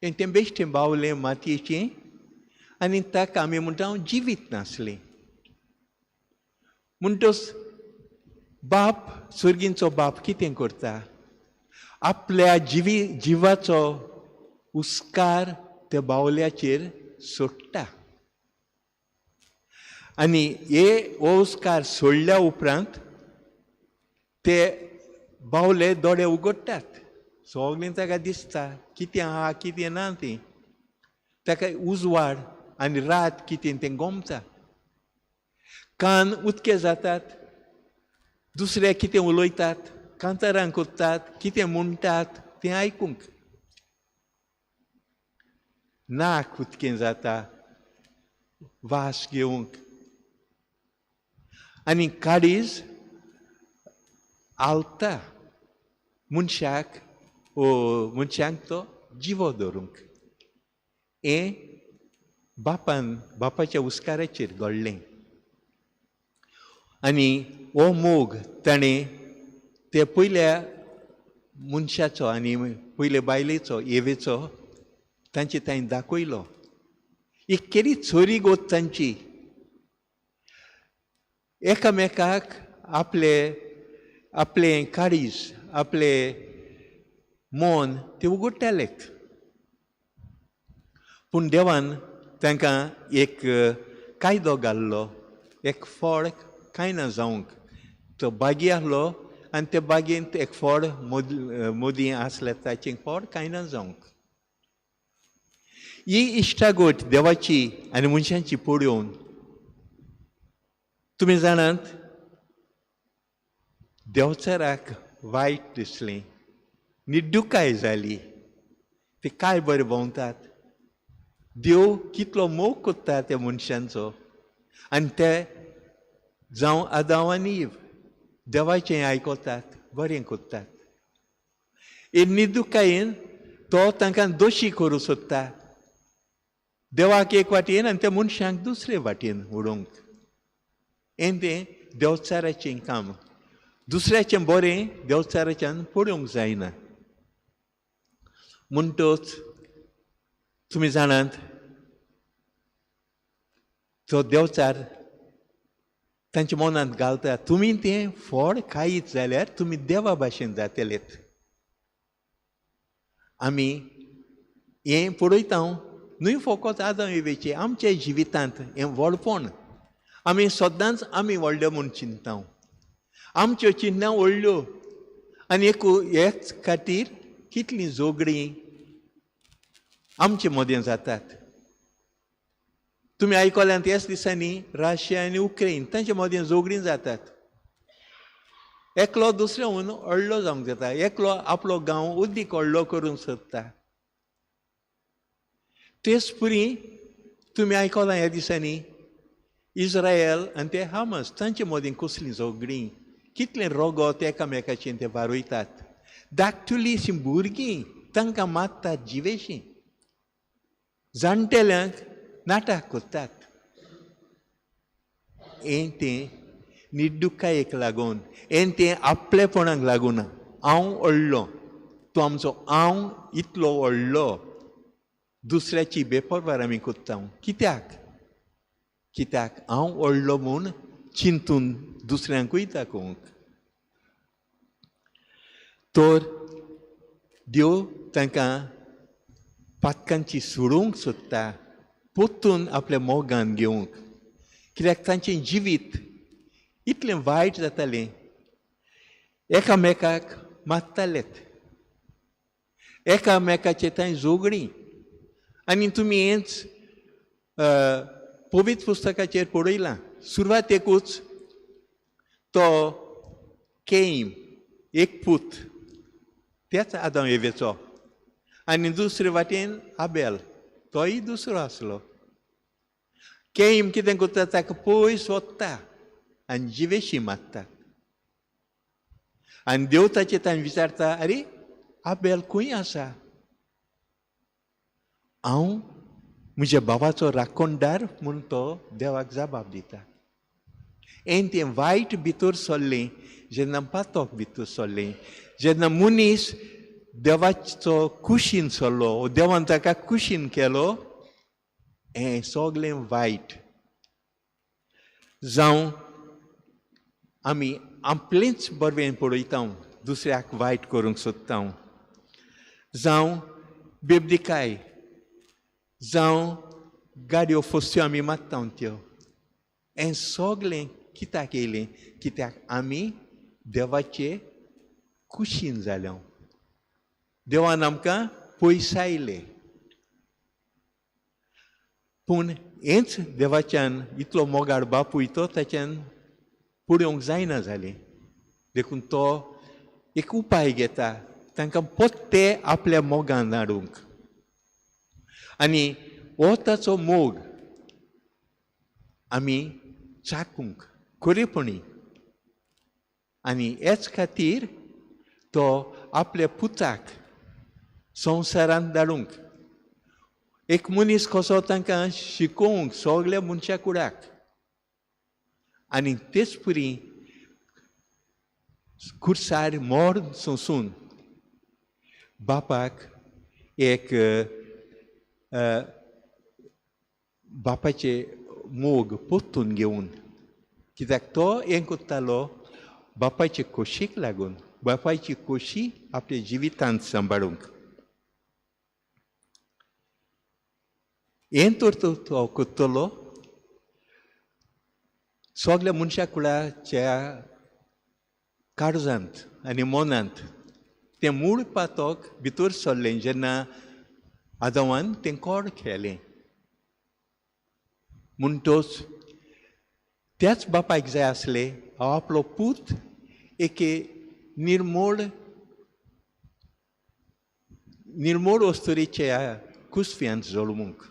तें बेश्टें बावलें मातयेचें आनी ताका आमी म्हणटा जिवीत नासलें. म्हणटच बाप सर्गींचो बाप कितें करता? आपल्या जिवाचो उस्कार त्या बावल्याचेर सोडटा आनी हे हो उस्कार सोडल्या उपरांत ते बावले दोळे उगडटात, सगळें ताका दिसता कितें आहा कितें ना तें, ताका उजवाड आनी रात कितें तें गोमता, कान उदके जातात, दुसरे कितें उलयतात, कांतारां करतात, कितें म्हणटात तें आयकूंक, नाक उदकें जाता वास घेवंक, आनी काळीज आलता मनशाक ओ मनशांक तो जिवो दवरूंक. हें बापान बापाच्या उस्काराचेर घडलें आनी हो मोग ताणें ते पयल्या मनशाचो आनी पयले बायलेचो एवेचो तांचे ताणें दाखयलो. एक केरी चोरी गोत तांची एकामेकाक आपले आपलें काळीज आपले मन ते उगडटालेच. पूण देवान तांकां एक कायदो घाल्लो, एक फळ कांय ना जावंक. तो बागी आसलो आनी ते बागेंत एक फळ मदीं आसलें ताचें फळ कांय ना जावंक. ही इश्टागत देवाची आनी मनशांची पळोवन तुमी जाणात देंवचाराक वायट दिसलें, निड्डुकाय जाली. ते काय बरें भोंवतात, देव कितलो मोग कोत्ता त्या मनशांचो आनी ते जावं आदांव आनी इव देवाचें आयकतात, बरें कोत्तात. हे निदुकायेन तो तांकां दोशी करूं सोदता, देवाक एक वाटेन आनी त्या मनशांक दुसरे वाटेन उडोवंक. हें तें देवचाराचें काम. दुसऱ्याचें बरें देवचाराच्यान पळोवंक जायना. म्हणटच तुमी जाणात तो देवचार तांच्या मनांत घालता, तुमी तें फळ खायत जाल्यार तुमी देवा भाशेन जातलेत. आमी हें पळयता न्हय फकत आदांव एवेचें, आमच्या जिवितांत हें व्हडपण आमी सदांच आमी व्हडले म्हूण चिंतता, आमच्यो चिन्नां व्हडल्यो आनी एक हेच खातीर कितलीं झगडीं आमचे मदें जातात. तुमी आयकल्यात ह्याच दिसांनी रशिया आनी उक्रेन तांचे मदें झगडीं जातात. एकलो दुसऱ्याहून व्हडलो जावंक जाता, एकलो आपलो गांव उदीक व्हडलो करूंक सोदता. तेच पुरी तुमी आयकलां ह्या दिसांनी इस्रायल आनी ते हामस तांचे मदीं कसलीं झगडीं, कितलें रोगोत एकामेकाचें ते बारयतात. धाकटुलीशीं भुरगीं तांकां मारतात जिवेशीं, जाणटेल्यांक नाटक करतात. हें तें निड्डुकायेक लागून, हें तें आपलेपणाक लागून. हांव व्हडलो, तो आमचो हांव इतलो व्हडलो, दुसऱ्याची बेपरवार आमी करता. कित्याक? कित्याक हांव व्हडलो म्हूण चिंतून दुसऱ्यांकूय दाखोवंक. तर देव तांकां पातकांची सोडोवंक सोदता, परतून आपल्या मोगान घेवंक, कित्याक तांचें जिवीत इतलें वायट जातालें, एकामेकाक मारतालेत, एकामेकाचें थंय झगडीं. आनी तुमी हेंच पवित्र पुस्तकाचेर पळयलां, सुरवातेकूच तो केम एक पूत त्याच आदम एवेचो आनी दुसरे वाटेन आबेल तोय दुसरो आसलो. केम कितें करता, ताका पयस वता आनी जिवेशी मारता आनी देव ताचे ताणें विचारता, आरे आबेल खंय आसा? हांव म्हज्या भावाचो राखणदार म्हूण तो देवाक जबाब दिता. आनी तें वायट भितर सरलें जेन्ना, पातक भितर सरलें जेन्ना मनीस देवाचो कुशीन सरलो, देवान ताका कुशीन केलो, हें सगलें वायट जावं आमी आपलेंच बरवें पळयता, दुसऱ्याक वायट करूंक सोदता, जावं बेबदिकाय, जावं गाडयो फस्त्यो आमी मारता त्यो, हें सगलें कित्याक येयलें? कित्याक आमी देवाचे कुशीन जाल्या, देवान आमकां पयसायले. पूण हेंच देवाच्यान इतलो मोगाळ बापूय तो ताच्यान पळोवंक जायना जालें, देखून तो एक उपाय घेता तांकां पोत्ते आपल्या मोगान हाडूंक. आनी हो ताचो मोग आमी चाकूंक खरेपणी, आनी हेच खातीर तो आपल्या पुताक संवसारांत धाडूंक, एक मनीस कसो तांकां शिकोवंक सगल्या मनशा कुडाक, आनी तेच पुरी खुर्सार मोर सोंसून बापाक एक बापाचे मोग परतून घेवन, कित्याक तो हें करतालो बापायचे खोशीक लागून, बापायची खोशी आपल्या जिवितांत सांबाळूंक. हें तर तो करतलो सगल्या मनशा कुळाच्या काळजांत आनी मनांत तें मूळ पातक भितर सरलें जेन्ना आदवान तें कोड खेळ्ळें. म्हणटच त्याच बापायक जाय आसलें हांव आपलो पूत एके निर्मोड निर्मोड अस्तुरेच्या कुसफ्यांत जल्मूंक.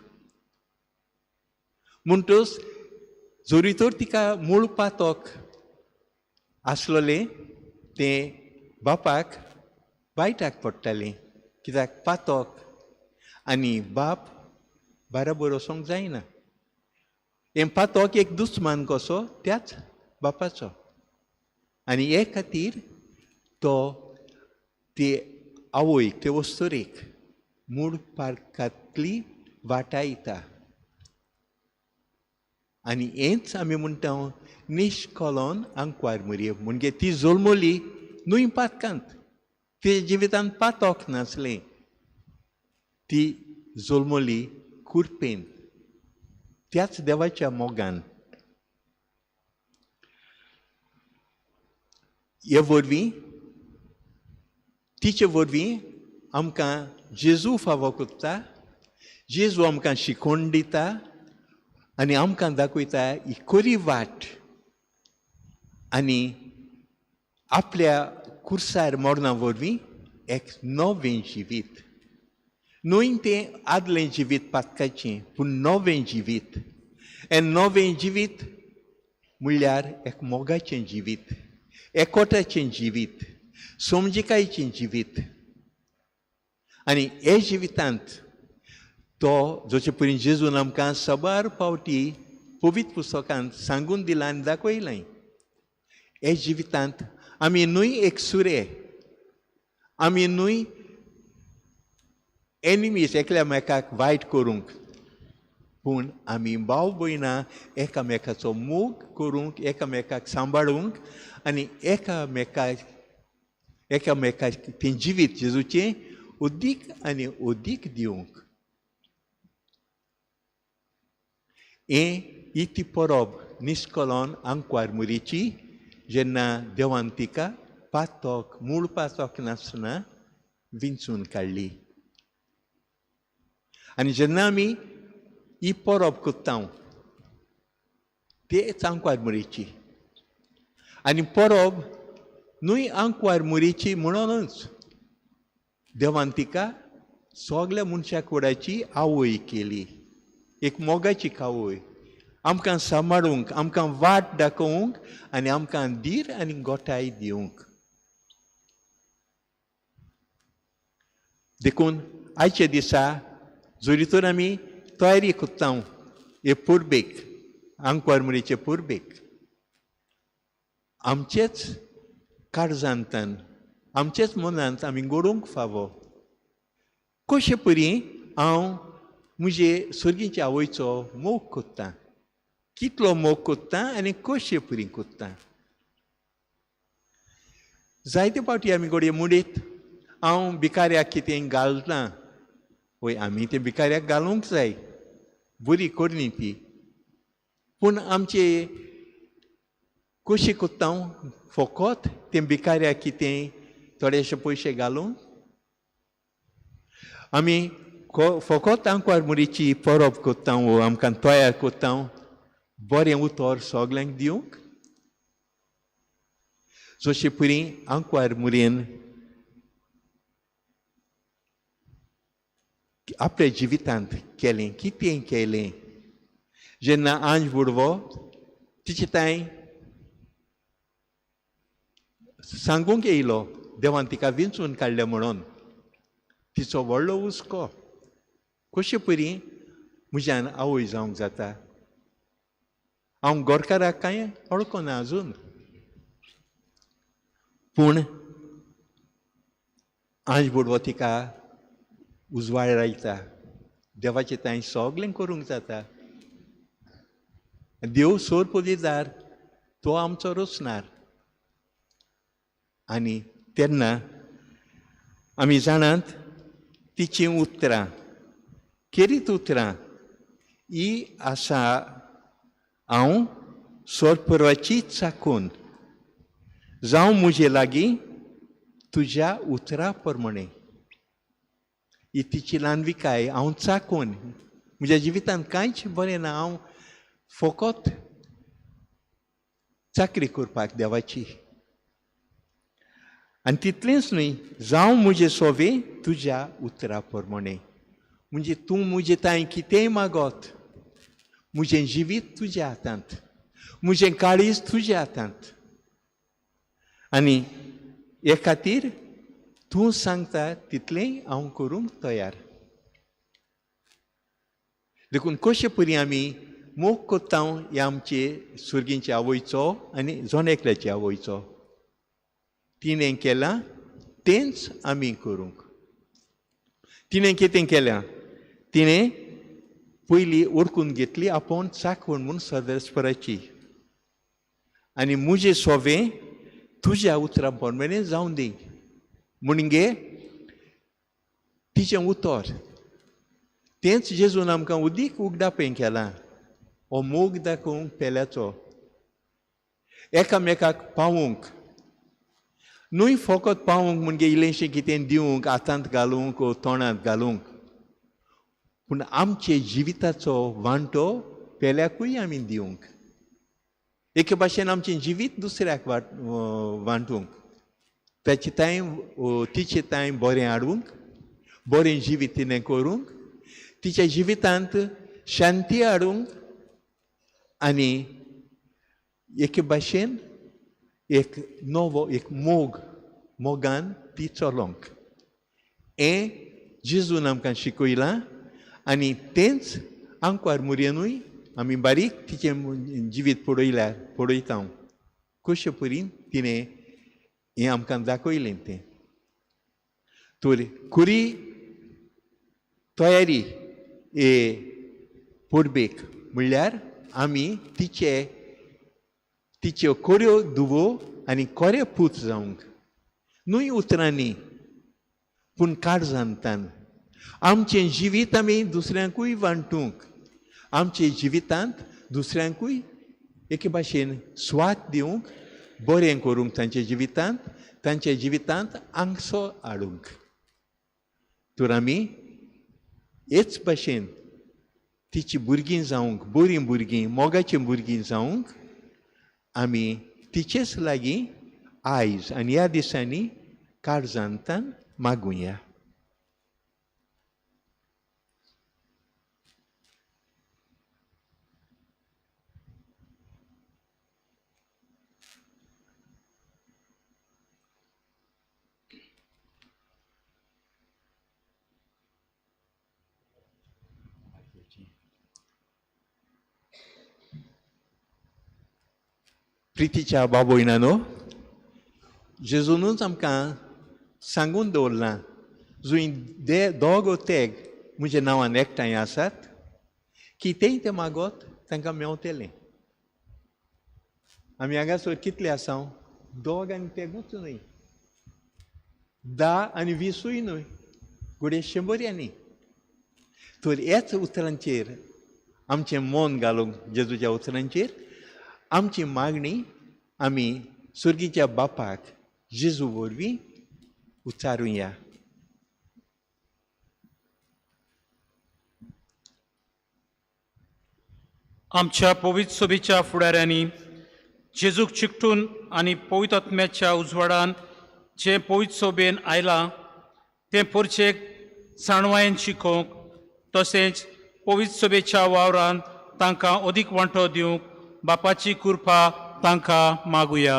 म्हणटच जरी तर तिका मूळ पातक आसलेलें तें बापाक वायटाक पडटालें, कित्याक पातक आनी बाप बाराबर वचोंक जायना. हें पातक एक दुस्मान कसो त्याच बापाचो, आनी हे खातीर तो ते आवयक ते वस्तुरेक मूळ पार्कांतली वाटायता. आनी हेंच आमी म्हणटा निश्कलन आंकवार मरये, म्हणजे ती जल्मली न्हय पातकांत, तिच्या जिवितांत पातक नासलें, ती जल्मली कुरपेन त्याच देवाच्या मोगान. हे वरवीं तिचे वरवीं आमकां जेजू फावो करता, जेजू आमकां शिकोवन दिता आनी आमकां दाखयता ही खरी वाट, आनी आपल्या कुर्सार मरणा वरवीं एक नवें जिवीत, न्हय तें आदलें जिवीत पातकाचें, पूण नवें जिवीत. हें नवें जिवीत म्हणल्यार एक मोगाचें जिवीत, एकवटाचें जिवीत, समजिकायेचें जिवीत. आनी हे जिवितांत तो जशे परी जेजून आमकां साबार पावटी पवित्र पुस्तकांत सांगून दिलां आनी दाखयलें, हे जिवितांत आमी न्हय एक सुरे, आमी न्हय एनिमीज एकल्यामेकाक वायट करूंक, पूण आमी भाव भयणां एकामेकाचो मोग करूंक, एकामेकाक सांबाळूंक आनी एकामेकाक तें जिवीत जेजूचें अदीक आनी अदीक दिवंक. हें ही ती परब निस्कलोन आंकवार मुरीची जेन्ना देवान तिका पातक मूळ पातक नासतना विंचून काडली. आनी जेन्ना आमी ही परब करता तेच आंकवार मुरीची. आनी परब न्हय आंकवार मुरीची म्हणूनच देवान तिका सगल्या मनशा कुडाची आवय केली, एक मोगाची आवय, आमकां सांबाळूंक, आमकां वाट दाखोवंक आनी आमकां धीर आनी गोठाय दिवंक. देखून आयच्या दिसा जरी तर आमी तयारी करता हे परबेक, आंकवार मुरीचे परबेक, आमचेच काळजांतल्यान आमचेच मनांत आमी घडोवंक फावो कशे परी हांव म्हजे सर्गीच्या आवयचो मोग करता, कितलो मोग करता आनी कशे परी करता. जायते फावटी आमी घडये मुडीत हांव भिकाऱ्याक कितें घालता, वय आमी तें भिकाऱ्याक घालूंक जाय, बरी करणी ती, पूण आमचे कशी करता फकत तें भिकाऱ्याक कितें थोडेशे पयशे घालून आमी फकत आंकवार मुरीची परब करता वो आमकां तयार करता बरें उतर सगल्यांक दिवंक. जशे परी आंकवार मुरयेन आपल्या जिवितांत केलें, कितें केलें, जेन्ना आंज बुडवो तिचे तांय सांगूंक येयलो देवान तिका विंचून काडलें म्हणून, तिचो व्हडलो हुस्को कशे परी म्हज्यान आवय जावंक जाता, हांव गोरकाराक कांय वळखना अजून. पूण आंज बुडवो तिका उजवाड लायता, देवाचें तांय सगळें करूंक जाता, देव सोर पदीदार तो आमचो रचणार. आनी तेन्ना आमी जाणात तिचीं उतरां, खेरीत उतरां ही आसा, हांव सोरपरवाची चाकून जावं म्हजे लागीं तुज्या उतरा प्रमाणे. ही तिची ल्हानविकाय, हांव चाकून म्हज्या जिवितांत कांयच बरें ना, हांव फकत चाकरी करपाक देवाची. आनी तितलेंच न्हय, जावं म्हजें सोवे तुज्या उतरा प्रमाणे, म्हणजे तूं म्हजें तांय कितेंय मागत, म्हजें जिवीत तुज्या हातांत, म्हजें काळीज तुज्या हातांत, आनी हे खातीर तूं सांगता तितलेंय हांव करूंक तयार. देखून कशे परी आमी मोग करता हे आमचे सुर्गींचे आवयचो आनी जण एकल्याचे आवयचो, तिणें केलां तेंच आमी करूंक. तिणें कितें केलां, तिणें पयलीं ओळखून घेतली आपूण चाकून म्हूण सदस्पराची, आनी म्हजें सोवें तुज्या उतरां प्रमाणे जावं दी म्हणगे तिचें उतर तेंच जेजून आमकां उदीक उगडापें केलां, हो मोग दाखोवंक पेल्याचो, एकामेकाक पावोवंक, न्हय फकत पावोवंक म्हणजे इल्लेंशें कितें दिवंक, हातांत घालूंक वो तोंडांत घालूंक, पूण आमचे जिविताचो वांटो पेल्याकूय आमी दिवंक, एके भाशेन आमचें जिवीत दुसऱ्याक वांटूंक, ताचे तांय तिचे तांय बरें हाडूंक, बरें जिवीत तिणें करूंक, तिच्या जिवितांत शांती हाडूंक, आनी एके भाशेन एक नवो एक मोग, मोगान ती चलोवंक. हें जेजून आमकां शिकयलां आनी तेंच आंकवार मुरयेनूय आमी बारीक तिचें जिवीत पळयल्यार पळयता कशे परीन तिणें हें आमकां दाखयलें तें. तर खुरी तयारी हे परबेक म्हणल्यार आमी तिचे तिच्यो कोऱ्यो दुवो आनी कोरे पूत जावंक, न्हय उतरांनी पूण काळजांतान आमचें जिवीत आमी दुसऱ्यांकूय वांटूंक, आमचे जिवितांत दुसऱ्यांकूय एके भाशेन स्वाद दिवंक, बरें करूंक, तांच्या जिवितांत, तांच्या जिवितांत आंगसो हाडूंक. तर आमी हेच भाशेन तिची भुरगीं जावंक, बरीं भुरगीं, मोगाचीं भुरगीं जावंक आमी तिचेच लागीं आयज आनी ह्या दिसांनी काळजांतान मागुया. प्रितीच्या बाबोयणानो, जेजूनूच आमकां सांगून दवरलां, जंय दे दोग तेग म्हज्या नांवान एकठांय आसात, कितेंय तें मागत तांकां मेवतलें. आमी हांगासर कितले आसा? दोग आनी तेगूच न्हय, 10 आनी 20 न्हय, घडये 100. तर ह्याच उतरांचेर आमचें मन घालूंक, जेजूच्या उतरांचेर आमची मागणी आमी सुर्गीच्या बापाक जेजू वरवीं उच्चारुया. आमच्या पवित्र सभेच्या फुडाऱ्यांनी जेजूक चिकटून आनी पवित्र आत्म्याच्या उजवाडान जें पवित्र सभेन आयलां तें पोरचेक जाणवायेन शिकोवंक, तशेंच पवित्र सभेच्या वावरान तांकां अदीक वांटो दिवंक बापाची कृपा तांकां मागुया.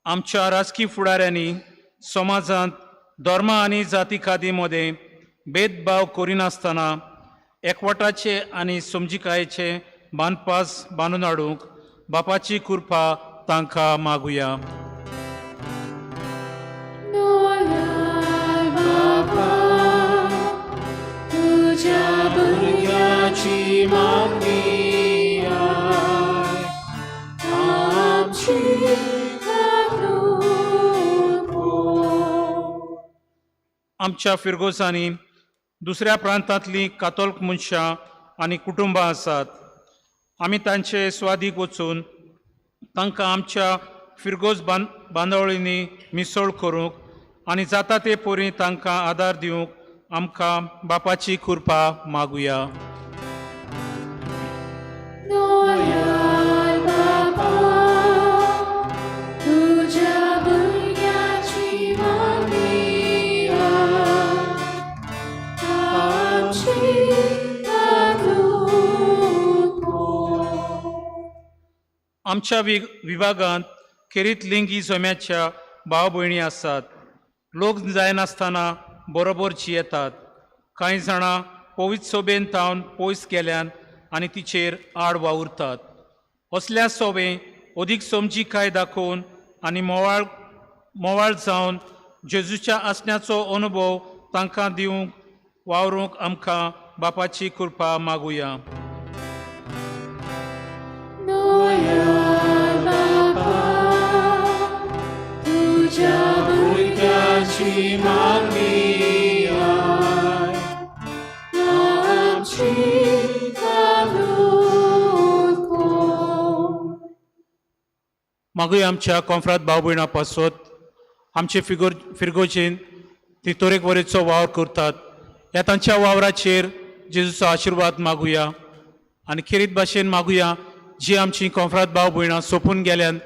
आमच्या राजकी फुडाऱ्यांनी समाजांत धर्म आनी जाती कादी मदें भेदभाव करिनासतना एकवटाचे आनी समजिकायेचे बांदपास बांदून हाडूंक बापाची कृपा तांकां मागुया. आमच्या फिरगोजांनी दुसऱ्या प्रांतांतलीं कातोल्क मनशां आनी कुटुंबां आसात. आमी तांचे स्वादीक वचून तांकां आमच्या फिरगोज बांदावळींनी मिसळ करूंक आनी जाता ते परी तांकां आदार दिवंक आमकां बापाची कृपा मागुया. आमच्या विभागांत खेरीत लिंगी जम्याच्या भाव भयणी आसात. लोक जायनासतना बरोबर जियेतात. कांय जाणां पवित्र सोबेन तावन पयस गेल्यान आनी तिचेर आड वावुरतात. असल्या सोबे अदीक समजिकाय दाखोवन आनी मोवाळ जावन जेजूच्या आसण्याचो अनुभव तांकां दिवंक वावरूंक आमकां बापाची कृपा मागुया. मागूया आमच्या कोंफ्राद भाव भयणां पासत आमचे फिरगोजेन ती तरेकवारेचो वावर करतात. ह्या तांच्या वावराचेर जेजूचो आशिर्वाद मागुया आनी खेरीत भाशेन मागुया जी आमची कोंफ्राद भाव भयणां सोंपून गेल्यान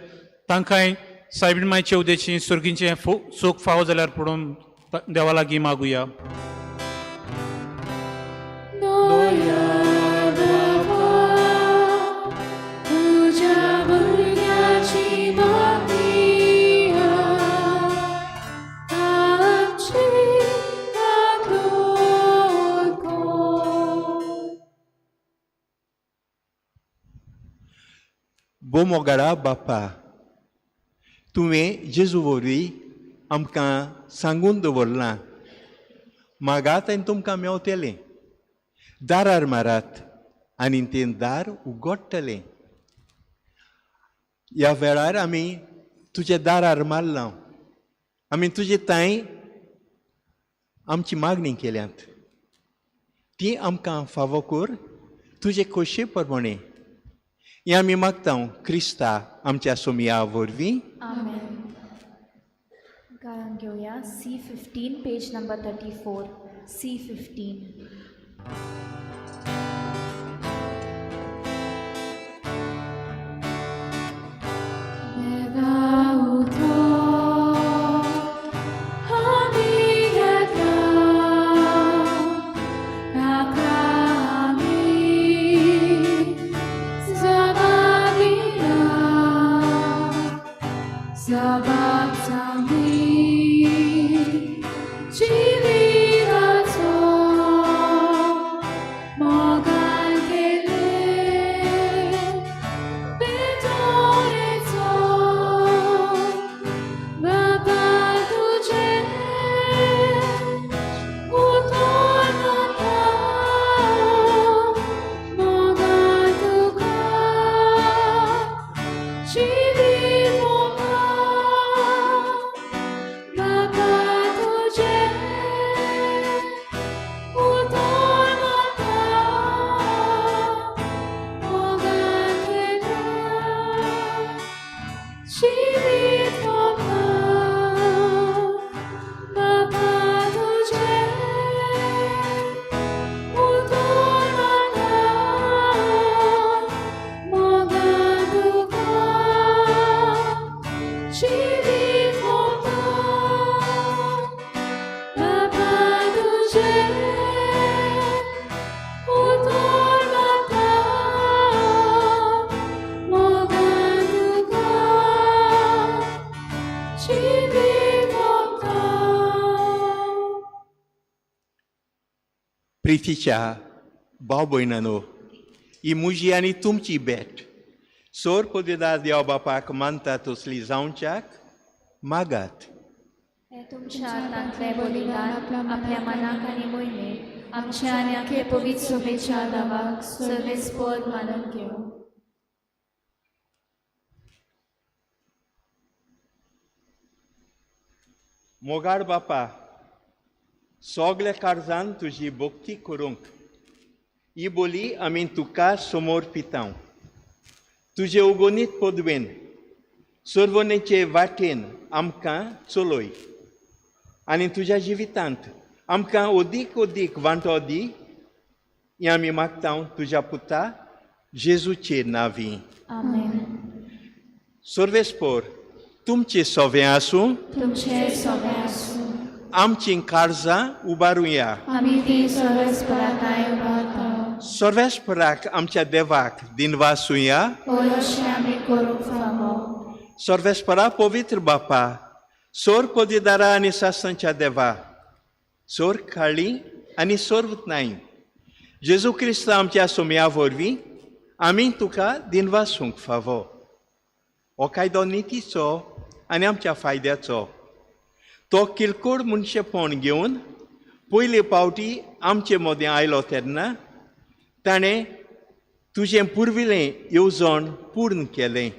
तांकांय सायबीण मायचे उदेची सुर्गींचें सूख फावो जाल्यार पडून देवा लागीं मागुया. बोमोगाडा बापा, तुवें जेजू वरवीं आमकां सांगून दवरलां, मागात आनी तुमकां मेवतलें, दारार मारात आनी तें दार उगडटलें. ह्या वेळार आमी तुज्या दारार मारलां, आमी तुजे तांय आमची मागणी केल्यात, ती आमकां फावो कर तुजे खोशये प्रमाणें. हें आमी मागता क्रिस्ता आमच्या सोमया वरवीं. आमेन. गायन घेवया C15, page number 34. C15. देवा उठो आमी घेता ताका आमी जबाब दिया, जबाब सांगी जिविताचो मोगान केले भेटवणेचो. बाबा तुझे उतर मारता, मोगान तुका जिवीत ओंपता. बाबा तुझे उतर मारता, मोगान केला जिवीत ओंपता. बाबा तुझे उतर मारता, मोगान तुका जिवीत ओंपता. बाबा तुझे उतर मारता, मोगान तुका जिवीत ओंपता. प्रितीच्या भाव भयणानो, ही म्हजी आनी तुमची भेट सोर पदवेदार देव बापाक मानता तसली जावच्याक मागात. हे तुमच्या हातांतले बलिदान आपल्या मनाक आनी मोहिमेक आमच्या आनी आखे पवित्र सभेच्या दावाक सर्वेस्पद मानून घेवं. मोगाळ बापा, सगल्या काळजान तुजी भक्ती करूंक ही बोली आमी तुका समोर पितां. तुजे उगोनीत पदवेन सर्वनेचे वाटेन आमकां चलय आनी तुज्या जिवितांत आमकां अदीक अदीक वांटो दी. हें आमी मागता तुज्या पुता जेजूचे नांवी. आमेन. सर्वेस्पोर तुमचें सोवें आसूं. तुमचे सोबे आसूं. आमचीं काळजां उबारुया. आमी ती सर्वेस्पराताय उबारता. सर्वेस्पराक आमच्या देवाक दिनवासुया. हय, अशें आमी करूंक फावो. सर्वेस्परा पवित्र बापा, सोर पदवीदारा आनी सासणाच्या देवा, सोर काळी आनी सोर नाय, जेजू क्रिस्त आमच्या सोम्या वरवीं आमी तुका दिनवासूंक फावो. हो कायदो नितीचो आनी आमच्या फायद्याचो. तो किरकोळ मनशेपण घेवन पयले पावटी आमचे मदें आयलो तेन्ना ताणें तुजें पुर्विलें येवजण पूर्ण केलें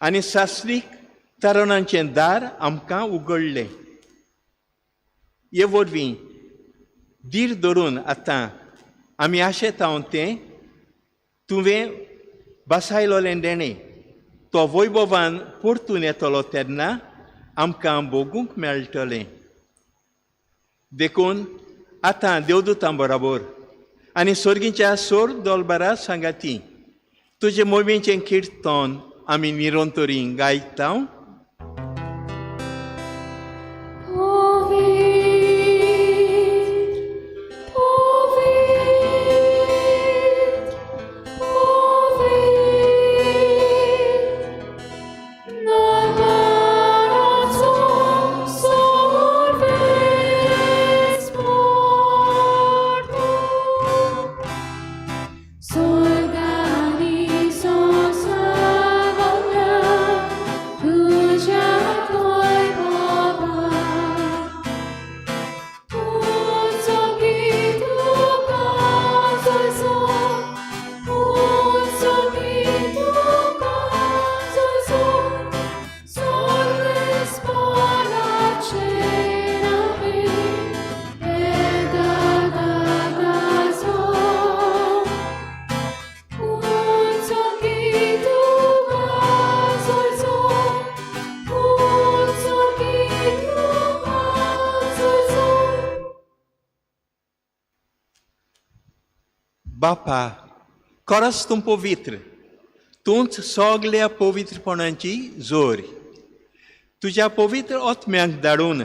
आनी सासणीक तरणांचें दार आमकां उगडलें. हे वरवीं धीर धरून आतां आमी आशेता तें तुवें बसायलोलें देणें तो वैभवान परतून येतलो तेन्ना आमकां भोगूंक मेळटलें. देखून आतां देवदूतां बराबर आनी सर्गीच्या सोर दोलबारा सांगाती तुजे मोहिमेचें किर्तन आमी निरंतरी गायता. पवित्र, पवित्र, पवित्र, दरबाराचो सर्वेस्पर तूं. स्वर्ग आनी संवसार तुज्या बापा, खरोच तूं पवित्र, तूंच सगल्या पवित्रपणाची जोर. तुज्या पवित्र आत्म्याक धाडून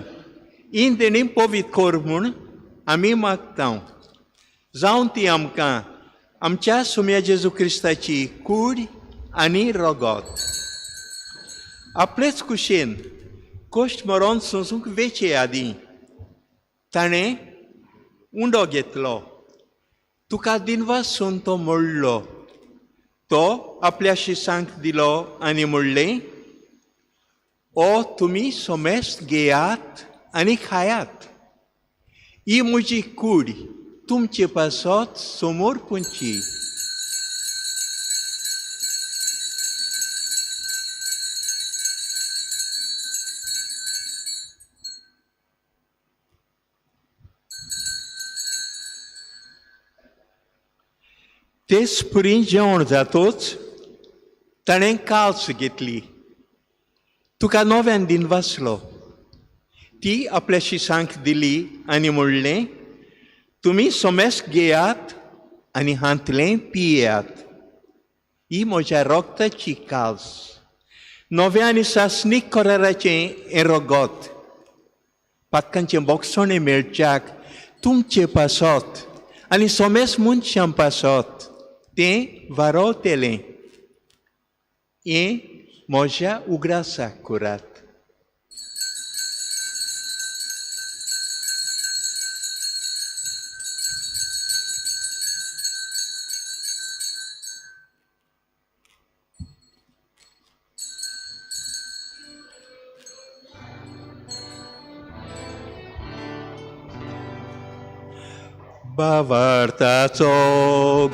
ही देणी पवित्र कर म्हूण आमी मागता, जावन ती आमकां आमच्या सुम्या जेजू क्रिस्ताची कूड आनी रगत. आपलेच कुशेन कश्ट मरोन सोंसूंक वेचे आदीं ताणें उंडो घेतलो, तुका दिनवासून तो मोडलो, तो आपल्या शिसांक दिलो आनी म्हणलें, ओ तुमी सोमेस्त घेयात आनी खायात, ही म्हजी कूड तुमचे पासत समोर पुंची. तेच पुरी जेवण जातोच ताणें काल्स घेतली, तुका नव्यान दिन वाचलो, ती आपल्या शिसांक दिली आनी म्हणलें, तुमी सोमेस घेयात आनी हांतलें पियात, ही म्हज्या रगताची काल्स, नव्या आनी सासणीक कराराचें हें रगत, पातकांचें बोगसणें मेळच्याक तुमचे पासत आनी सोमेस मनशां पासत तें वारोवतेलें. हें म्हज्या उगडासाक करात. बावार्थाचो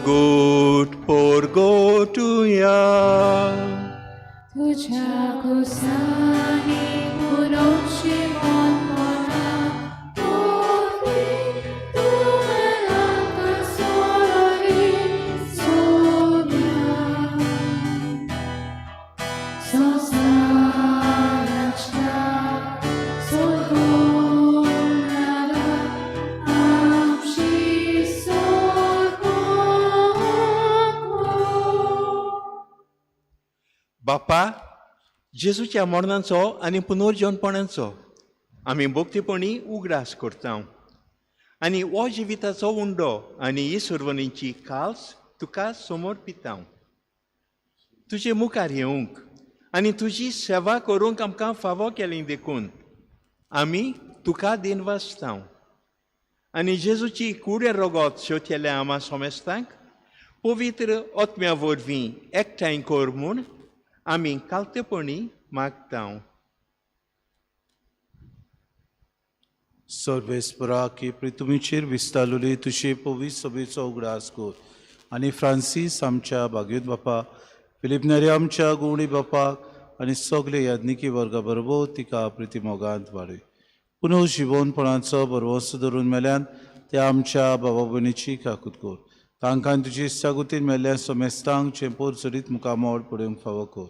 गूट पोरगोटुया, तुझ्या खुसांनी पुरोक्षे मोनपणा, ओवी तूं मेलांक सोडली सोम्या. संवसाराच्या सोडून आमची सोडवण. बापा, जेजूच्या मरणाचो आनी पुनर्जनपणाचो आमी भक्तीपणी उगडास करता आनी हो जिविताचो उंडो आनी ही सुरवणीची काल्स तुका समर्पिता. तुजे मुखार येवंक आनी तुजी सेवा करूंक आमकां फावो केली देखून आमी तुका दिनवासता आनी जेजूची कुडे रगत शेवतेल्या आमा सोमेस्तांक पवित्र आत्म्या वरवीं एकठांय कर म्हूण आमी कालतेपणी मागता. सर्वेस्परा की प्रितुमीचेर विस्तारलेली तुजे पवित्र सभेचो उगडास कर आनी फ्रांसीस आमच्या भागीत बापा, फिलीप नेरी आमच्या गुवणी बापाक आनी सगळे याज्ञिकी वर्गा बरोबर तिका प्रिती मोगांत वाडय. पुनः जिवनपणाचो भरवंसो धरून मेल्यान त्या आमच्या बाबा भयणीची काकूत कर. तांकां तुजी इत्सागुतीन मेल्ल्या सोमेस्तांक चेंपोर चडीत मुखामोड पळोवंक फावो कर.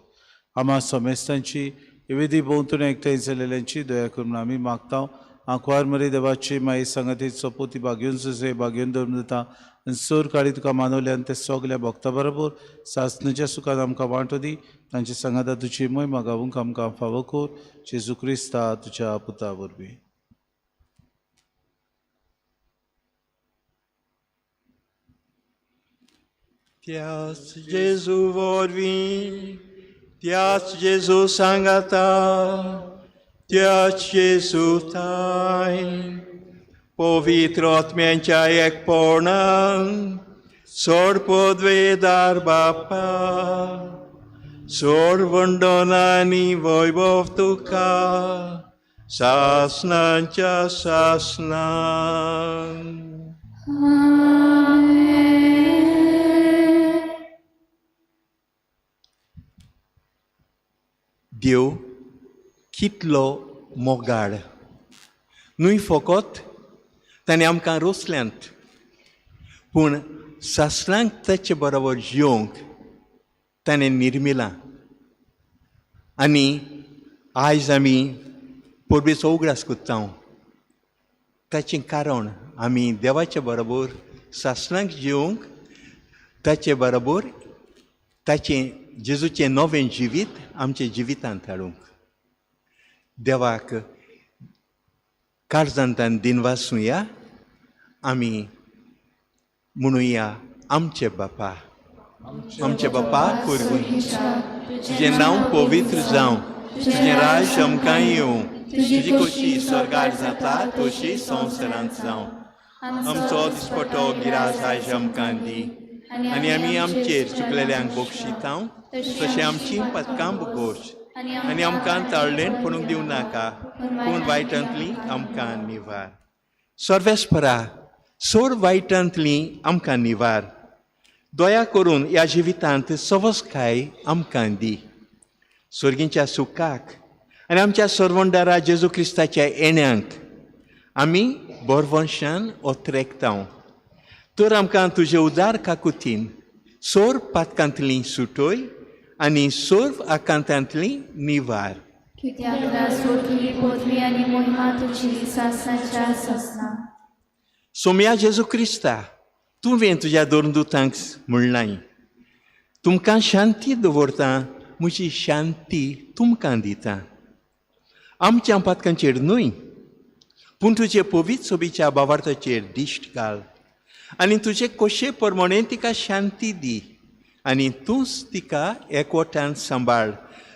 आमा सोमेस्तांची विधी भोंवतणी एकठांय जाल्ल्यांची दया करून आमी मागता. आंकवार मरे देवाची माई सांगाती सोपोती भाग्योन सुसे भाग्योन धरून दिता आनी सोर काळी तुका मानवल्या आनी ते सगल्या भक्ता बरोबर सासणाच्या सुखान आमकां वांटो दी. तांचे सांगाता तुजी मोय मागावूंक आमकां फावो कर, जेजू क्रिस्ता तुज्या पुता वरवीं. त्याच जेजू वरवीं, त्याच जेजू सांगाता, त्याच जेजू थांय, पवित्र आत्म्यांच्या एकपणान, सोड पदवेदार बापा, सोड वंदन आनी वैभव तुका सासणाच्या सासणान. देव कितलो मोगाळ, न्हय फकत ताणें आमकां रोसल्यांत, पूण सासणांक ताचे बरोबर जियोंक ताणें निर्मिलां. आनी आयज आमी परबेचो उगडास करता, ताचें कारण आमी देवाचे बरोबर सासणांक जिवंक ताचे बरोबर ताचें जेजूचें नवें जिवीत आमच्या जिवितांत हाडूंक देवाक काळजांतान दिनवासुया. आमी म्हणुया, आमचे बापा, आमचे बापा कोरगून, तुजें नांव पवित्र जावं, तुजें राज आमकां येवं, तुजी खोशी स्वर्गार जाता तशी संवसारांत जावं. आमचो दिसपटो गिरास आयज आमकां दी आनी आमी आमचेर चुकलेल्यांक बक्षितांव तशें आमची पदकां बोगोश आनी आमकां ताळलेण पडूंक दिवं नाका, पूण वायटांतली आमकां निवार. सर्वेस्परा, सोड वायटांतली आमकां निवार. दया करून ह्या जिवितांत सवसकाय आमकां दी. सर्गींच्या सुखाक आनी आमच्या सर्वंडारा जेजू क्रिस्ताच्या येण्यांक आमी बोरवंशान ओत्रेकतांव. तर आमकां तुजे उदार काकुतीन सोर पातकांतली सुटोय आनी सोर आकांतांतली निवार. कित्याक राजवटी, पदवी आनी मोहिमा तुजी सासणाच्या सासणा. सोम्या जेजू क्रिस्ता, तुवें तुज्या दोन दुतांक म्हणलाय, तुमकां शांती दवरता, म्हजी शांती तुमकां दिता. आमच्या पातकांचेर न्हय, पूण तुजे पवित्र सोबीच्या बावार्थाचेर दिश्ट घाल आनी तुजे कोशे प्रमाणे तिका शांती दी आनी तूंच तिका एकवटान सांबाळ,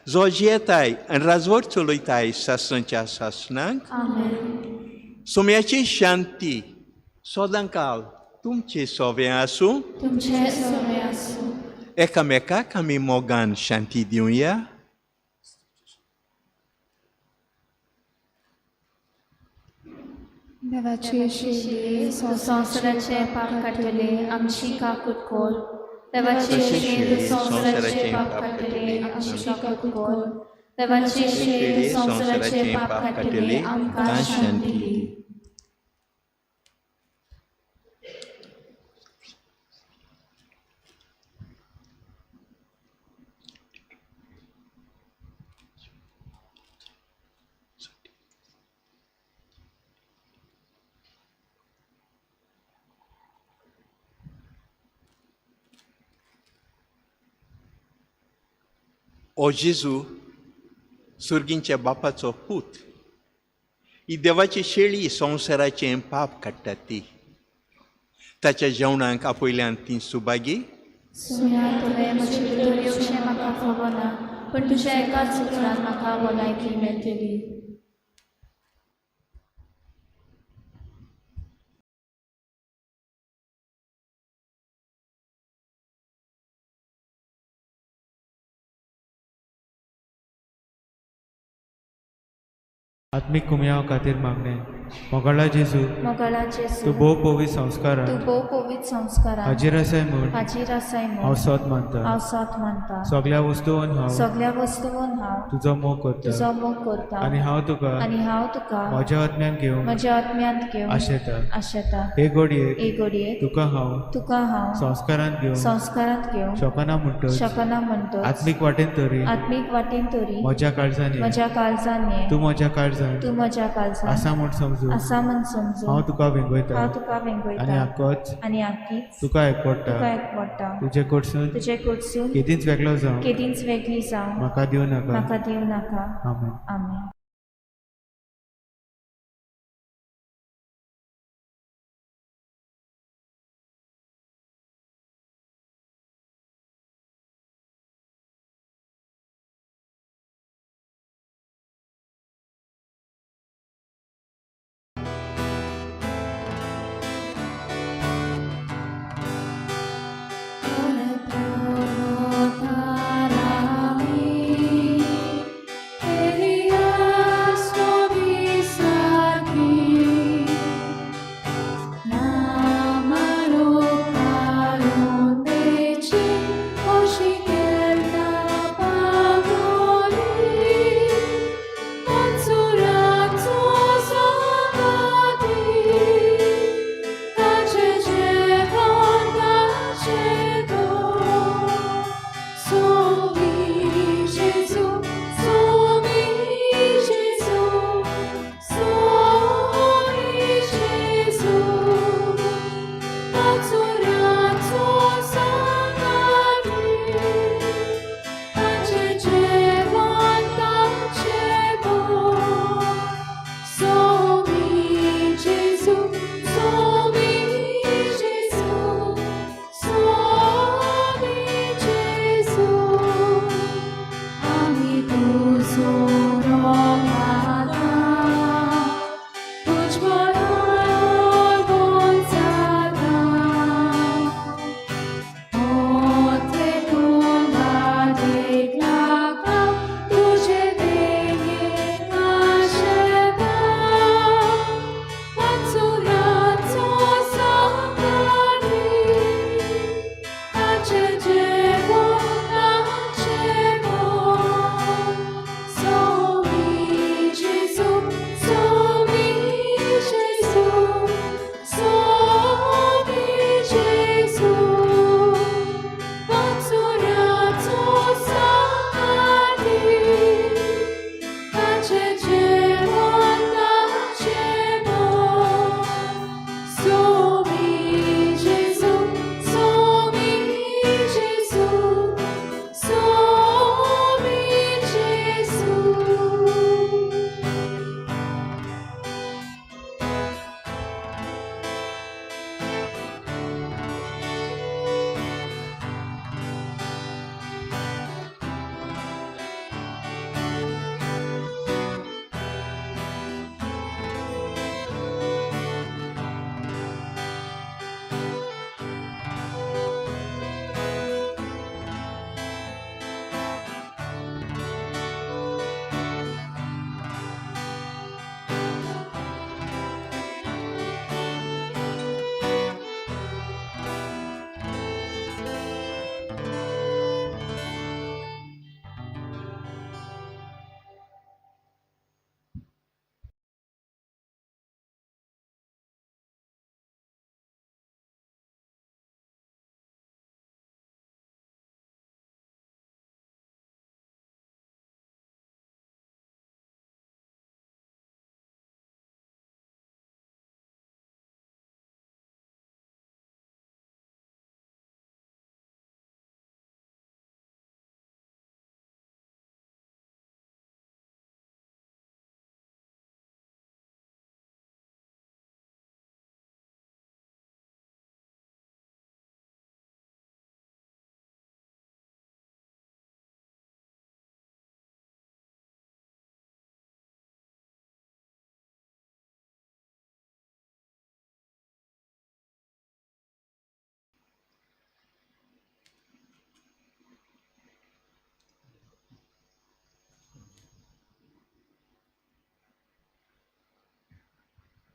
जो जियेताय आनी राजवट चलयताय सासणाच्या सासणाक. आमेन. सोम्याची शांती सदां काल तुमचे सोवे आसूं. तुमचे सवे आसूं. एकामेकाक आमी मोगान शांती दिवया. देवाचे शिले संवसाराचे पाप काडटले, आमची काकूत कोर. देवाचे शिले संवसाराचे पाप काडटले, आमची काकूत कोर. देवाचे शिले संवसाराचे पाप काडटले, आमकां शांती दी. ओ जेजू, सुर्गींच्या बापाचो पूत, ही देवाची शेळी संवसाराचें पाप काडटात ती. ताच्या जेवणाक आपयल्यान ती सुभागी. सुन्या, तुवें म्हजे भितर येवचें म्हाका खबर ना, पूण तुज्या एकाच उतरान म्हाका भलायकी मेळटली. आत्मीक कुमयांव खातीर मागणें. मोगाळा जेजू, मोगाळा जेजू, तूं भोव पवित्र तूं संस्कारांत भोव पवित्र संस्कारांत हाजीर आसाय म्हूण हाजीर आसाय हांव म्हूण सोद मानता. हांव सोद मानता. सगळ्या वस्तून हांव सगळ्या वस्तून हांव तुजो मोग करता तुजो मोग करता आनी हांव तुका आनी हांव तुका म्हज्या आत्म्यान घेवंक म्हज्या आत्म्यांत घेवन आशेता. आशेता. हे घडयेक हे घडयेक तुका हांव तुका हांव संस्कारांत घेवंक संस्कारांत घेवंक शकना म्हणटच शकना म्हणटच आत्मीक वाटेन तरी आत्मीक वाटेन तरी म्हज्या काळजान ये. म्हज्या काळजान ये. तूं म्हज्या काळजान तूं म्हज्या काळजान आसा म्हूण समजून आसा म्हूण समजून हांव तुका वेंगयता हांव तुका आनी वेंगयता आकोच आनी आकीच तुका एकवडटा. तुका एकवडटा. तुजे कडसून तुजे कडसून केदींच वेगळो जावं केदींच वेगळी जावं म्हाका दिवं नाका. म्हाका दिवं नाका. आमेन. आमेन.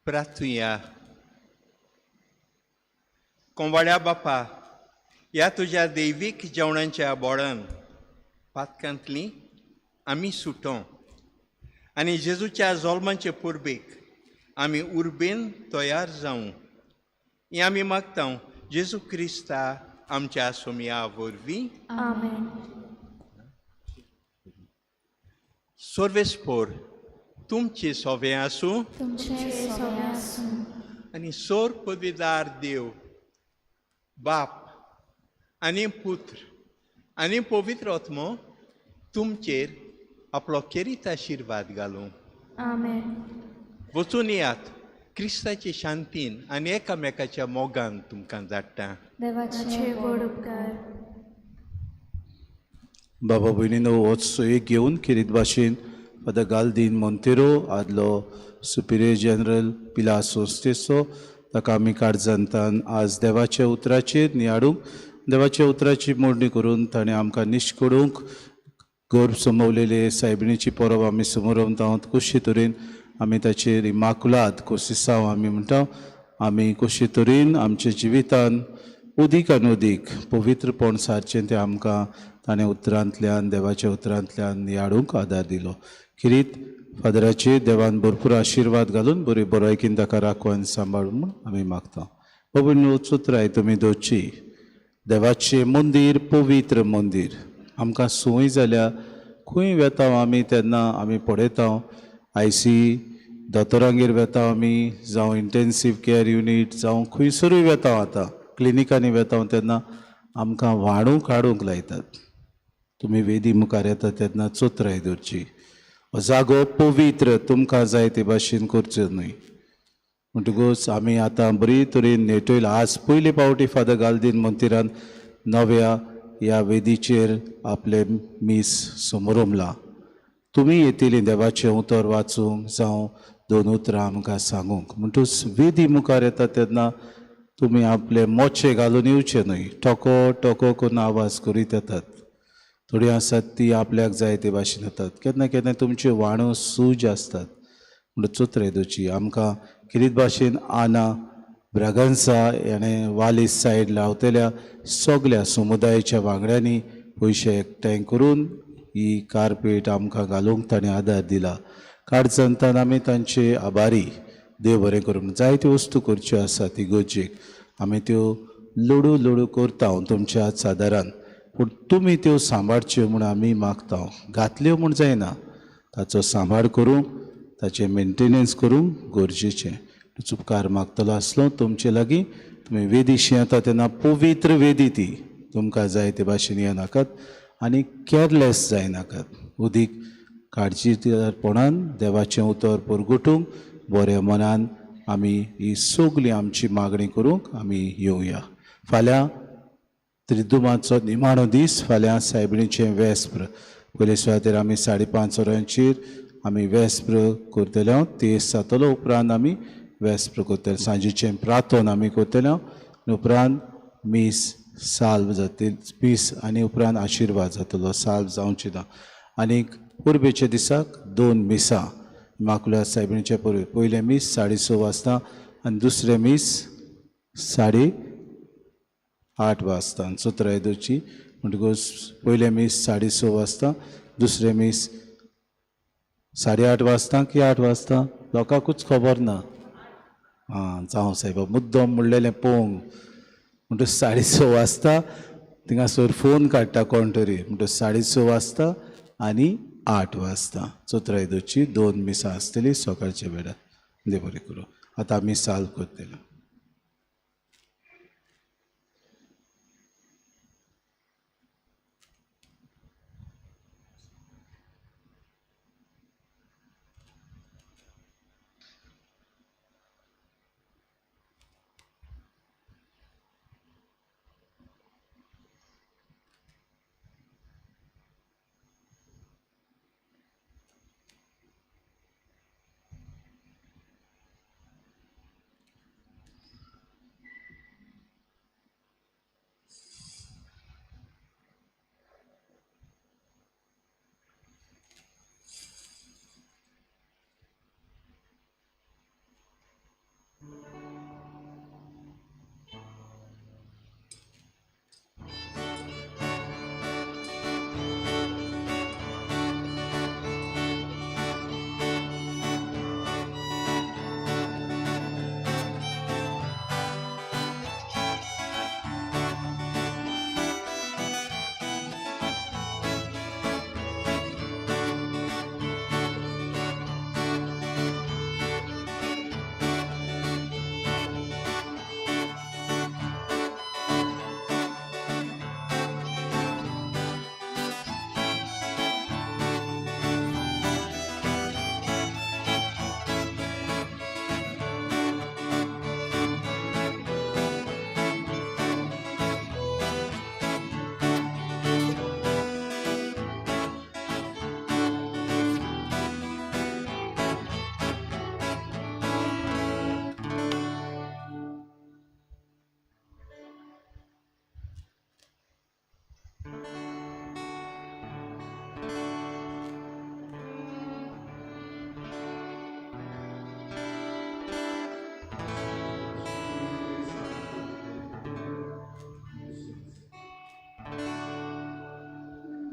प्रार्थुया. कोंवाड्या बापा, ह्या तुज्या दैवीक जेवणाच्या बोडान पातकांतली आमी सुटों आनी जेजूच्या जोल्माचे पुर्बेक आमी उर्बेन तयार जावं, हें आमी मागता जेजू क्रिस्ता आमच्या सोमया वरवीं. आमेन. सर्वेस्पोर तुमचे सोवे आसूं तुमचे सोवे आसूं. आनी सोर पदवीदार देव बाप आनी पुत्र आनी पवित्र आत्मो तुमचेर आपलो खेरीत आशिर्वाद घालूं. आमेन. वचून येयात क्रिस्ताचे शांतीन आनी एकामेकाच्या मोगान तुमकां धाडटा. देवाचे व्हड उपकार. बाबा भयणीनो, होच सोयीक घेवन खेरीत भाशेन फादर गालदीन मोंतेरो आदलो सुपिरियर जनरल पिला संस्थेचो ताका आमी काळजांतान आज देवाच्या उतराचेर नियाडूंक, देवाच्या उतराची मोडणी करून ताणें आमकां निश्कडूंक गर्भ समवलेले सायबिणीची परब आमी समोर कशी तरेन आमी ताचेर इमाकुलाद कोसिसांव आमी म्हणटा, आमी कशी तरेन आमच्या जिवितान उदीक आनी उदीक पवित्रपण सारचें तें आमकां ताणें उतरांतल्यान देवाच्या उतरांतल्यान नियाडूंक आदार दिलो. खेरीत फादराचेर देवान भरपूर आशिर्वाद घालून बरी बरोयकीन ताका राखून आनी सांबाळून म्हूण आमी मागता. बाबू चुत्राय तुमी दवरची देवाचें मंदीर पवित्र मंदीर. आमकां संवय जाल्या खंय वेता आमी तेन्ना आमी पळयता आयसी दोतोरांगेर वेता आमी, जावं इंटेन्सीव केअर युनीट जावं खंयसरूय वेता, आतां क्लिनिकांनी वेता तेन्ना आमकां वाडूंक हाडूंक लायतात. तुमी वेदी मुखार येता तेन्ना चोत्राय दवरची, हो जागो पवित्र तुमकां जाय ते भाशेन करचो न्हय. म्हणटकूच आमी आतां बरी तरेन नेटयल आज पयले पावटी फादर गालदीन मंदिरान नव्या ह्या वेदीचेर आपलें मीस समोरमलां. तुमी येतली देवाचें उतर वाचूंक जावं दोन उतरां आमकां सांगूंक. म्हणटकूच वेदी मुखार येता तेन्ना तुमी आपले मोचे घालून येवचे न्हय, टोको टोको करून आवाज करीत येतात. थोडीं आसात ती आपल्याक जाय ते भाशेन येतात. केन्ना केन्ना तुमच्यो वाणो सूज आसतात. म्हणून चोत्राय दवरची. आमकां खेरीत भाशेन आना ब्रागांसा याणे वालीस सायड लावतल्या सगल्या समुदायाच्या वांगड्यांनी पयशे एकठांय करून ही कार्पेट आमकां घालूंक ताणें आदार दिला. काळजांतान आमी तांचे आभारी. देव बरें करूं. जायत्यो वस्तू करच्यो आसा ती गरजेक आमी त्यो लोडू लोडू करता तुमच्या सादारान, पूण तुमी त्यो सांबाळच्यो म्हूण आमी मागता. घातल्यो म्हूण जायना, ताचो सांबाळ करूंक ताचें मेंटेनन्स करूंक गरजेचें. उपकार मागतलो आसलो तुमचे लागीं. तुमी वेदीशी येता तेन्ना पवित्र वेदी ती, तुमकां जाय ते भाशेन येनाकात आनी कॅरलेस जायनाकात. उदीक काळजीदारपणान देवाचें उतर परगटूंक बऱ्या मनान आमी ही सगळी आमची मागणी करूंक आमी येवया. फाल्यां त्रिदुमाचो निमाणो दीस, फाल्यां सायबिणीचें वेस्प्र. पयले सुवातेर आमी 5:30 वरांचेर आमी वेस्प्र करतले, तेस जातलो उपरांत आमी वेस्प्र करतले, सांजेचें प्रार्थन आमी करतले, उपरांत मीस साल्व जातली, मीस आनी उपरांत आशिर्वाद जातलो, साल्व जावची ना. आनीक पुर्बेच्या दिसाक 2 मिसां माकुला सायबिणीच्या पुर्वे. पयलें मीस 6:30 वाजता आनी दुसरें मीस 8:30 वाजता. चोत्राय दवरची. म्हणटकूच पयलें मीस 6:30 वाजता, दुसरें मीस 8:30 वाजता की 8 वाजता लोकांकूच खबर ना. आं जावं सायबा मुद्दम म्हणलेलें पळोवंक. म्हणटकूच 6:30 वाजता थिंगासर फोन काडटा कोण तरी. म्हणटकूच 6:30 वाजता आनी 8 वाजता चोत्राय दवरची. 2 मिसां आसतली सकाळच्या वेळार. देव बरें करूं. आतां आमी साल्व करतले.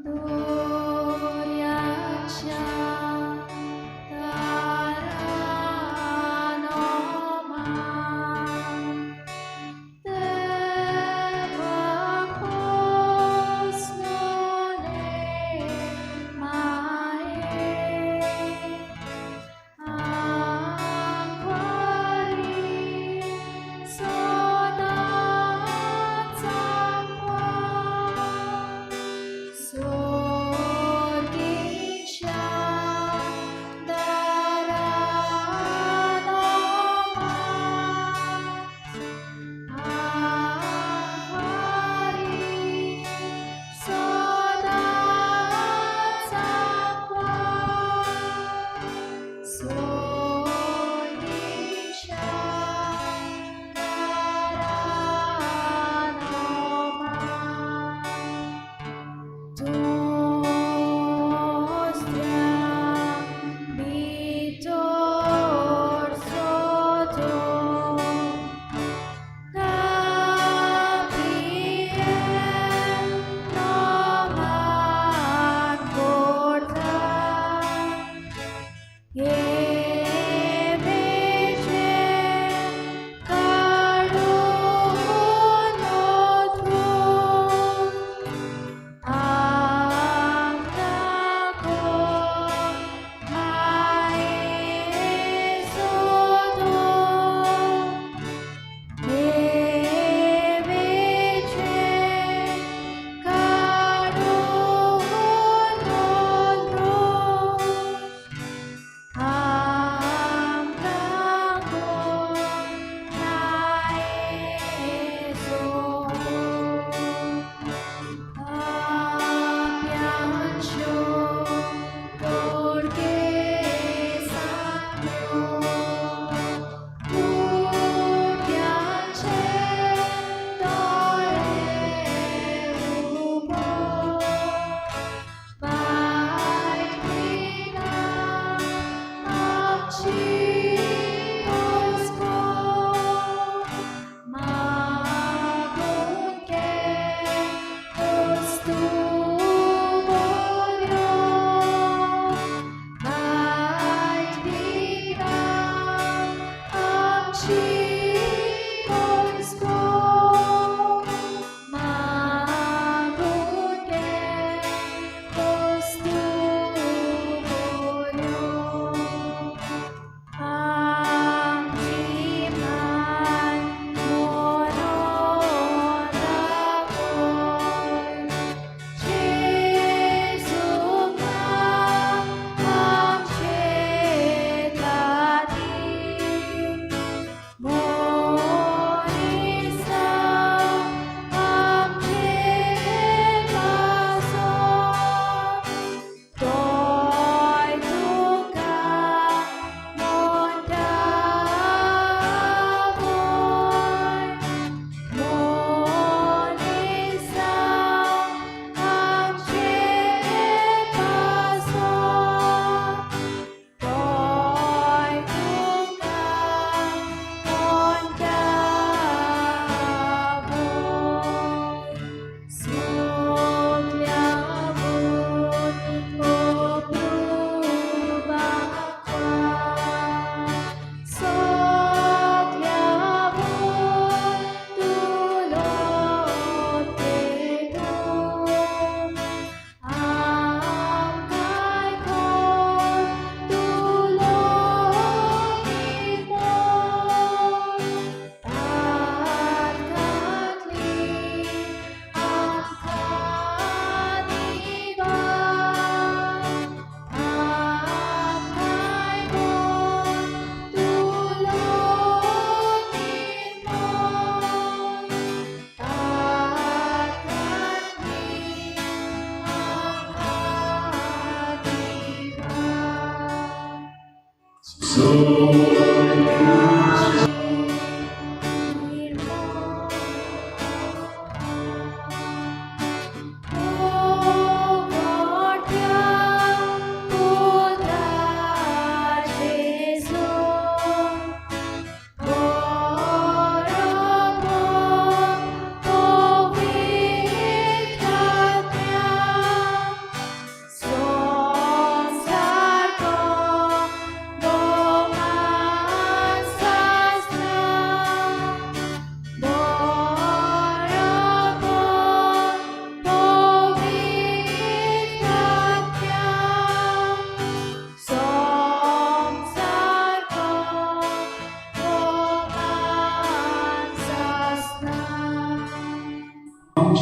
Oh,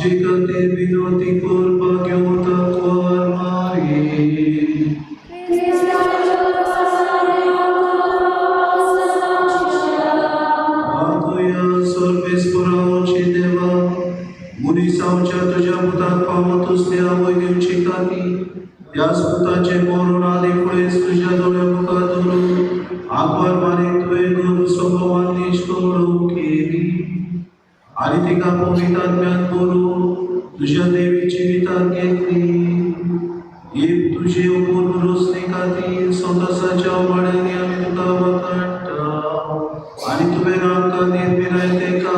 आमचे खातीर विनवती करपाक घेवता कुंवर मारी. मागुया सर्वेस्परावची देवा, मनीस आमच्या तुज्या पुताक पावत तसली आवय दिवची खातीर ह्याच पुताचें मरण आनी फुडेंच तुज्या दोळ्या मुखार धरून आंकवार मारी तुवें गुरू स्वभावान निश्कळूंक केली आनी तिका पवित्र आत्म्यान भरून तुज्या देवी जिवितांत घेतली. एक तुजे उपरून रोसणे खातीर संतोसाच्या उमाळ्यांनी आमी तुका वाखाणटा आनी तुवें आमकां निर्मिराय तेका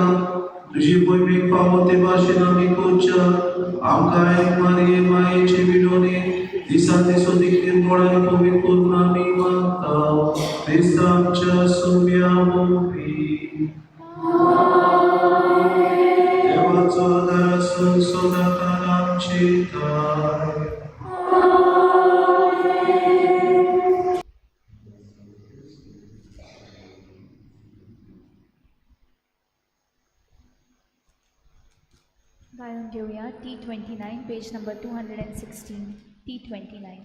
तुजी पयमीक फावो ते भाशेन आमी करच्या आमकां आयक मारये मायेचे विनवणी दिसान दीस अदीक निर्मळ आनी पवित्र करून आमी मागता क्रिस्त आमच्या सुम्या मोपी. देवाचो आदार आसून सदांकाळ आमची ताय. गायन घेवया T29, page number 216, T29.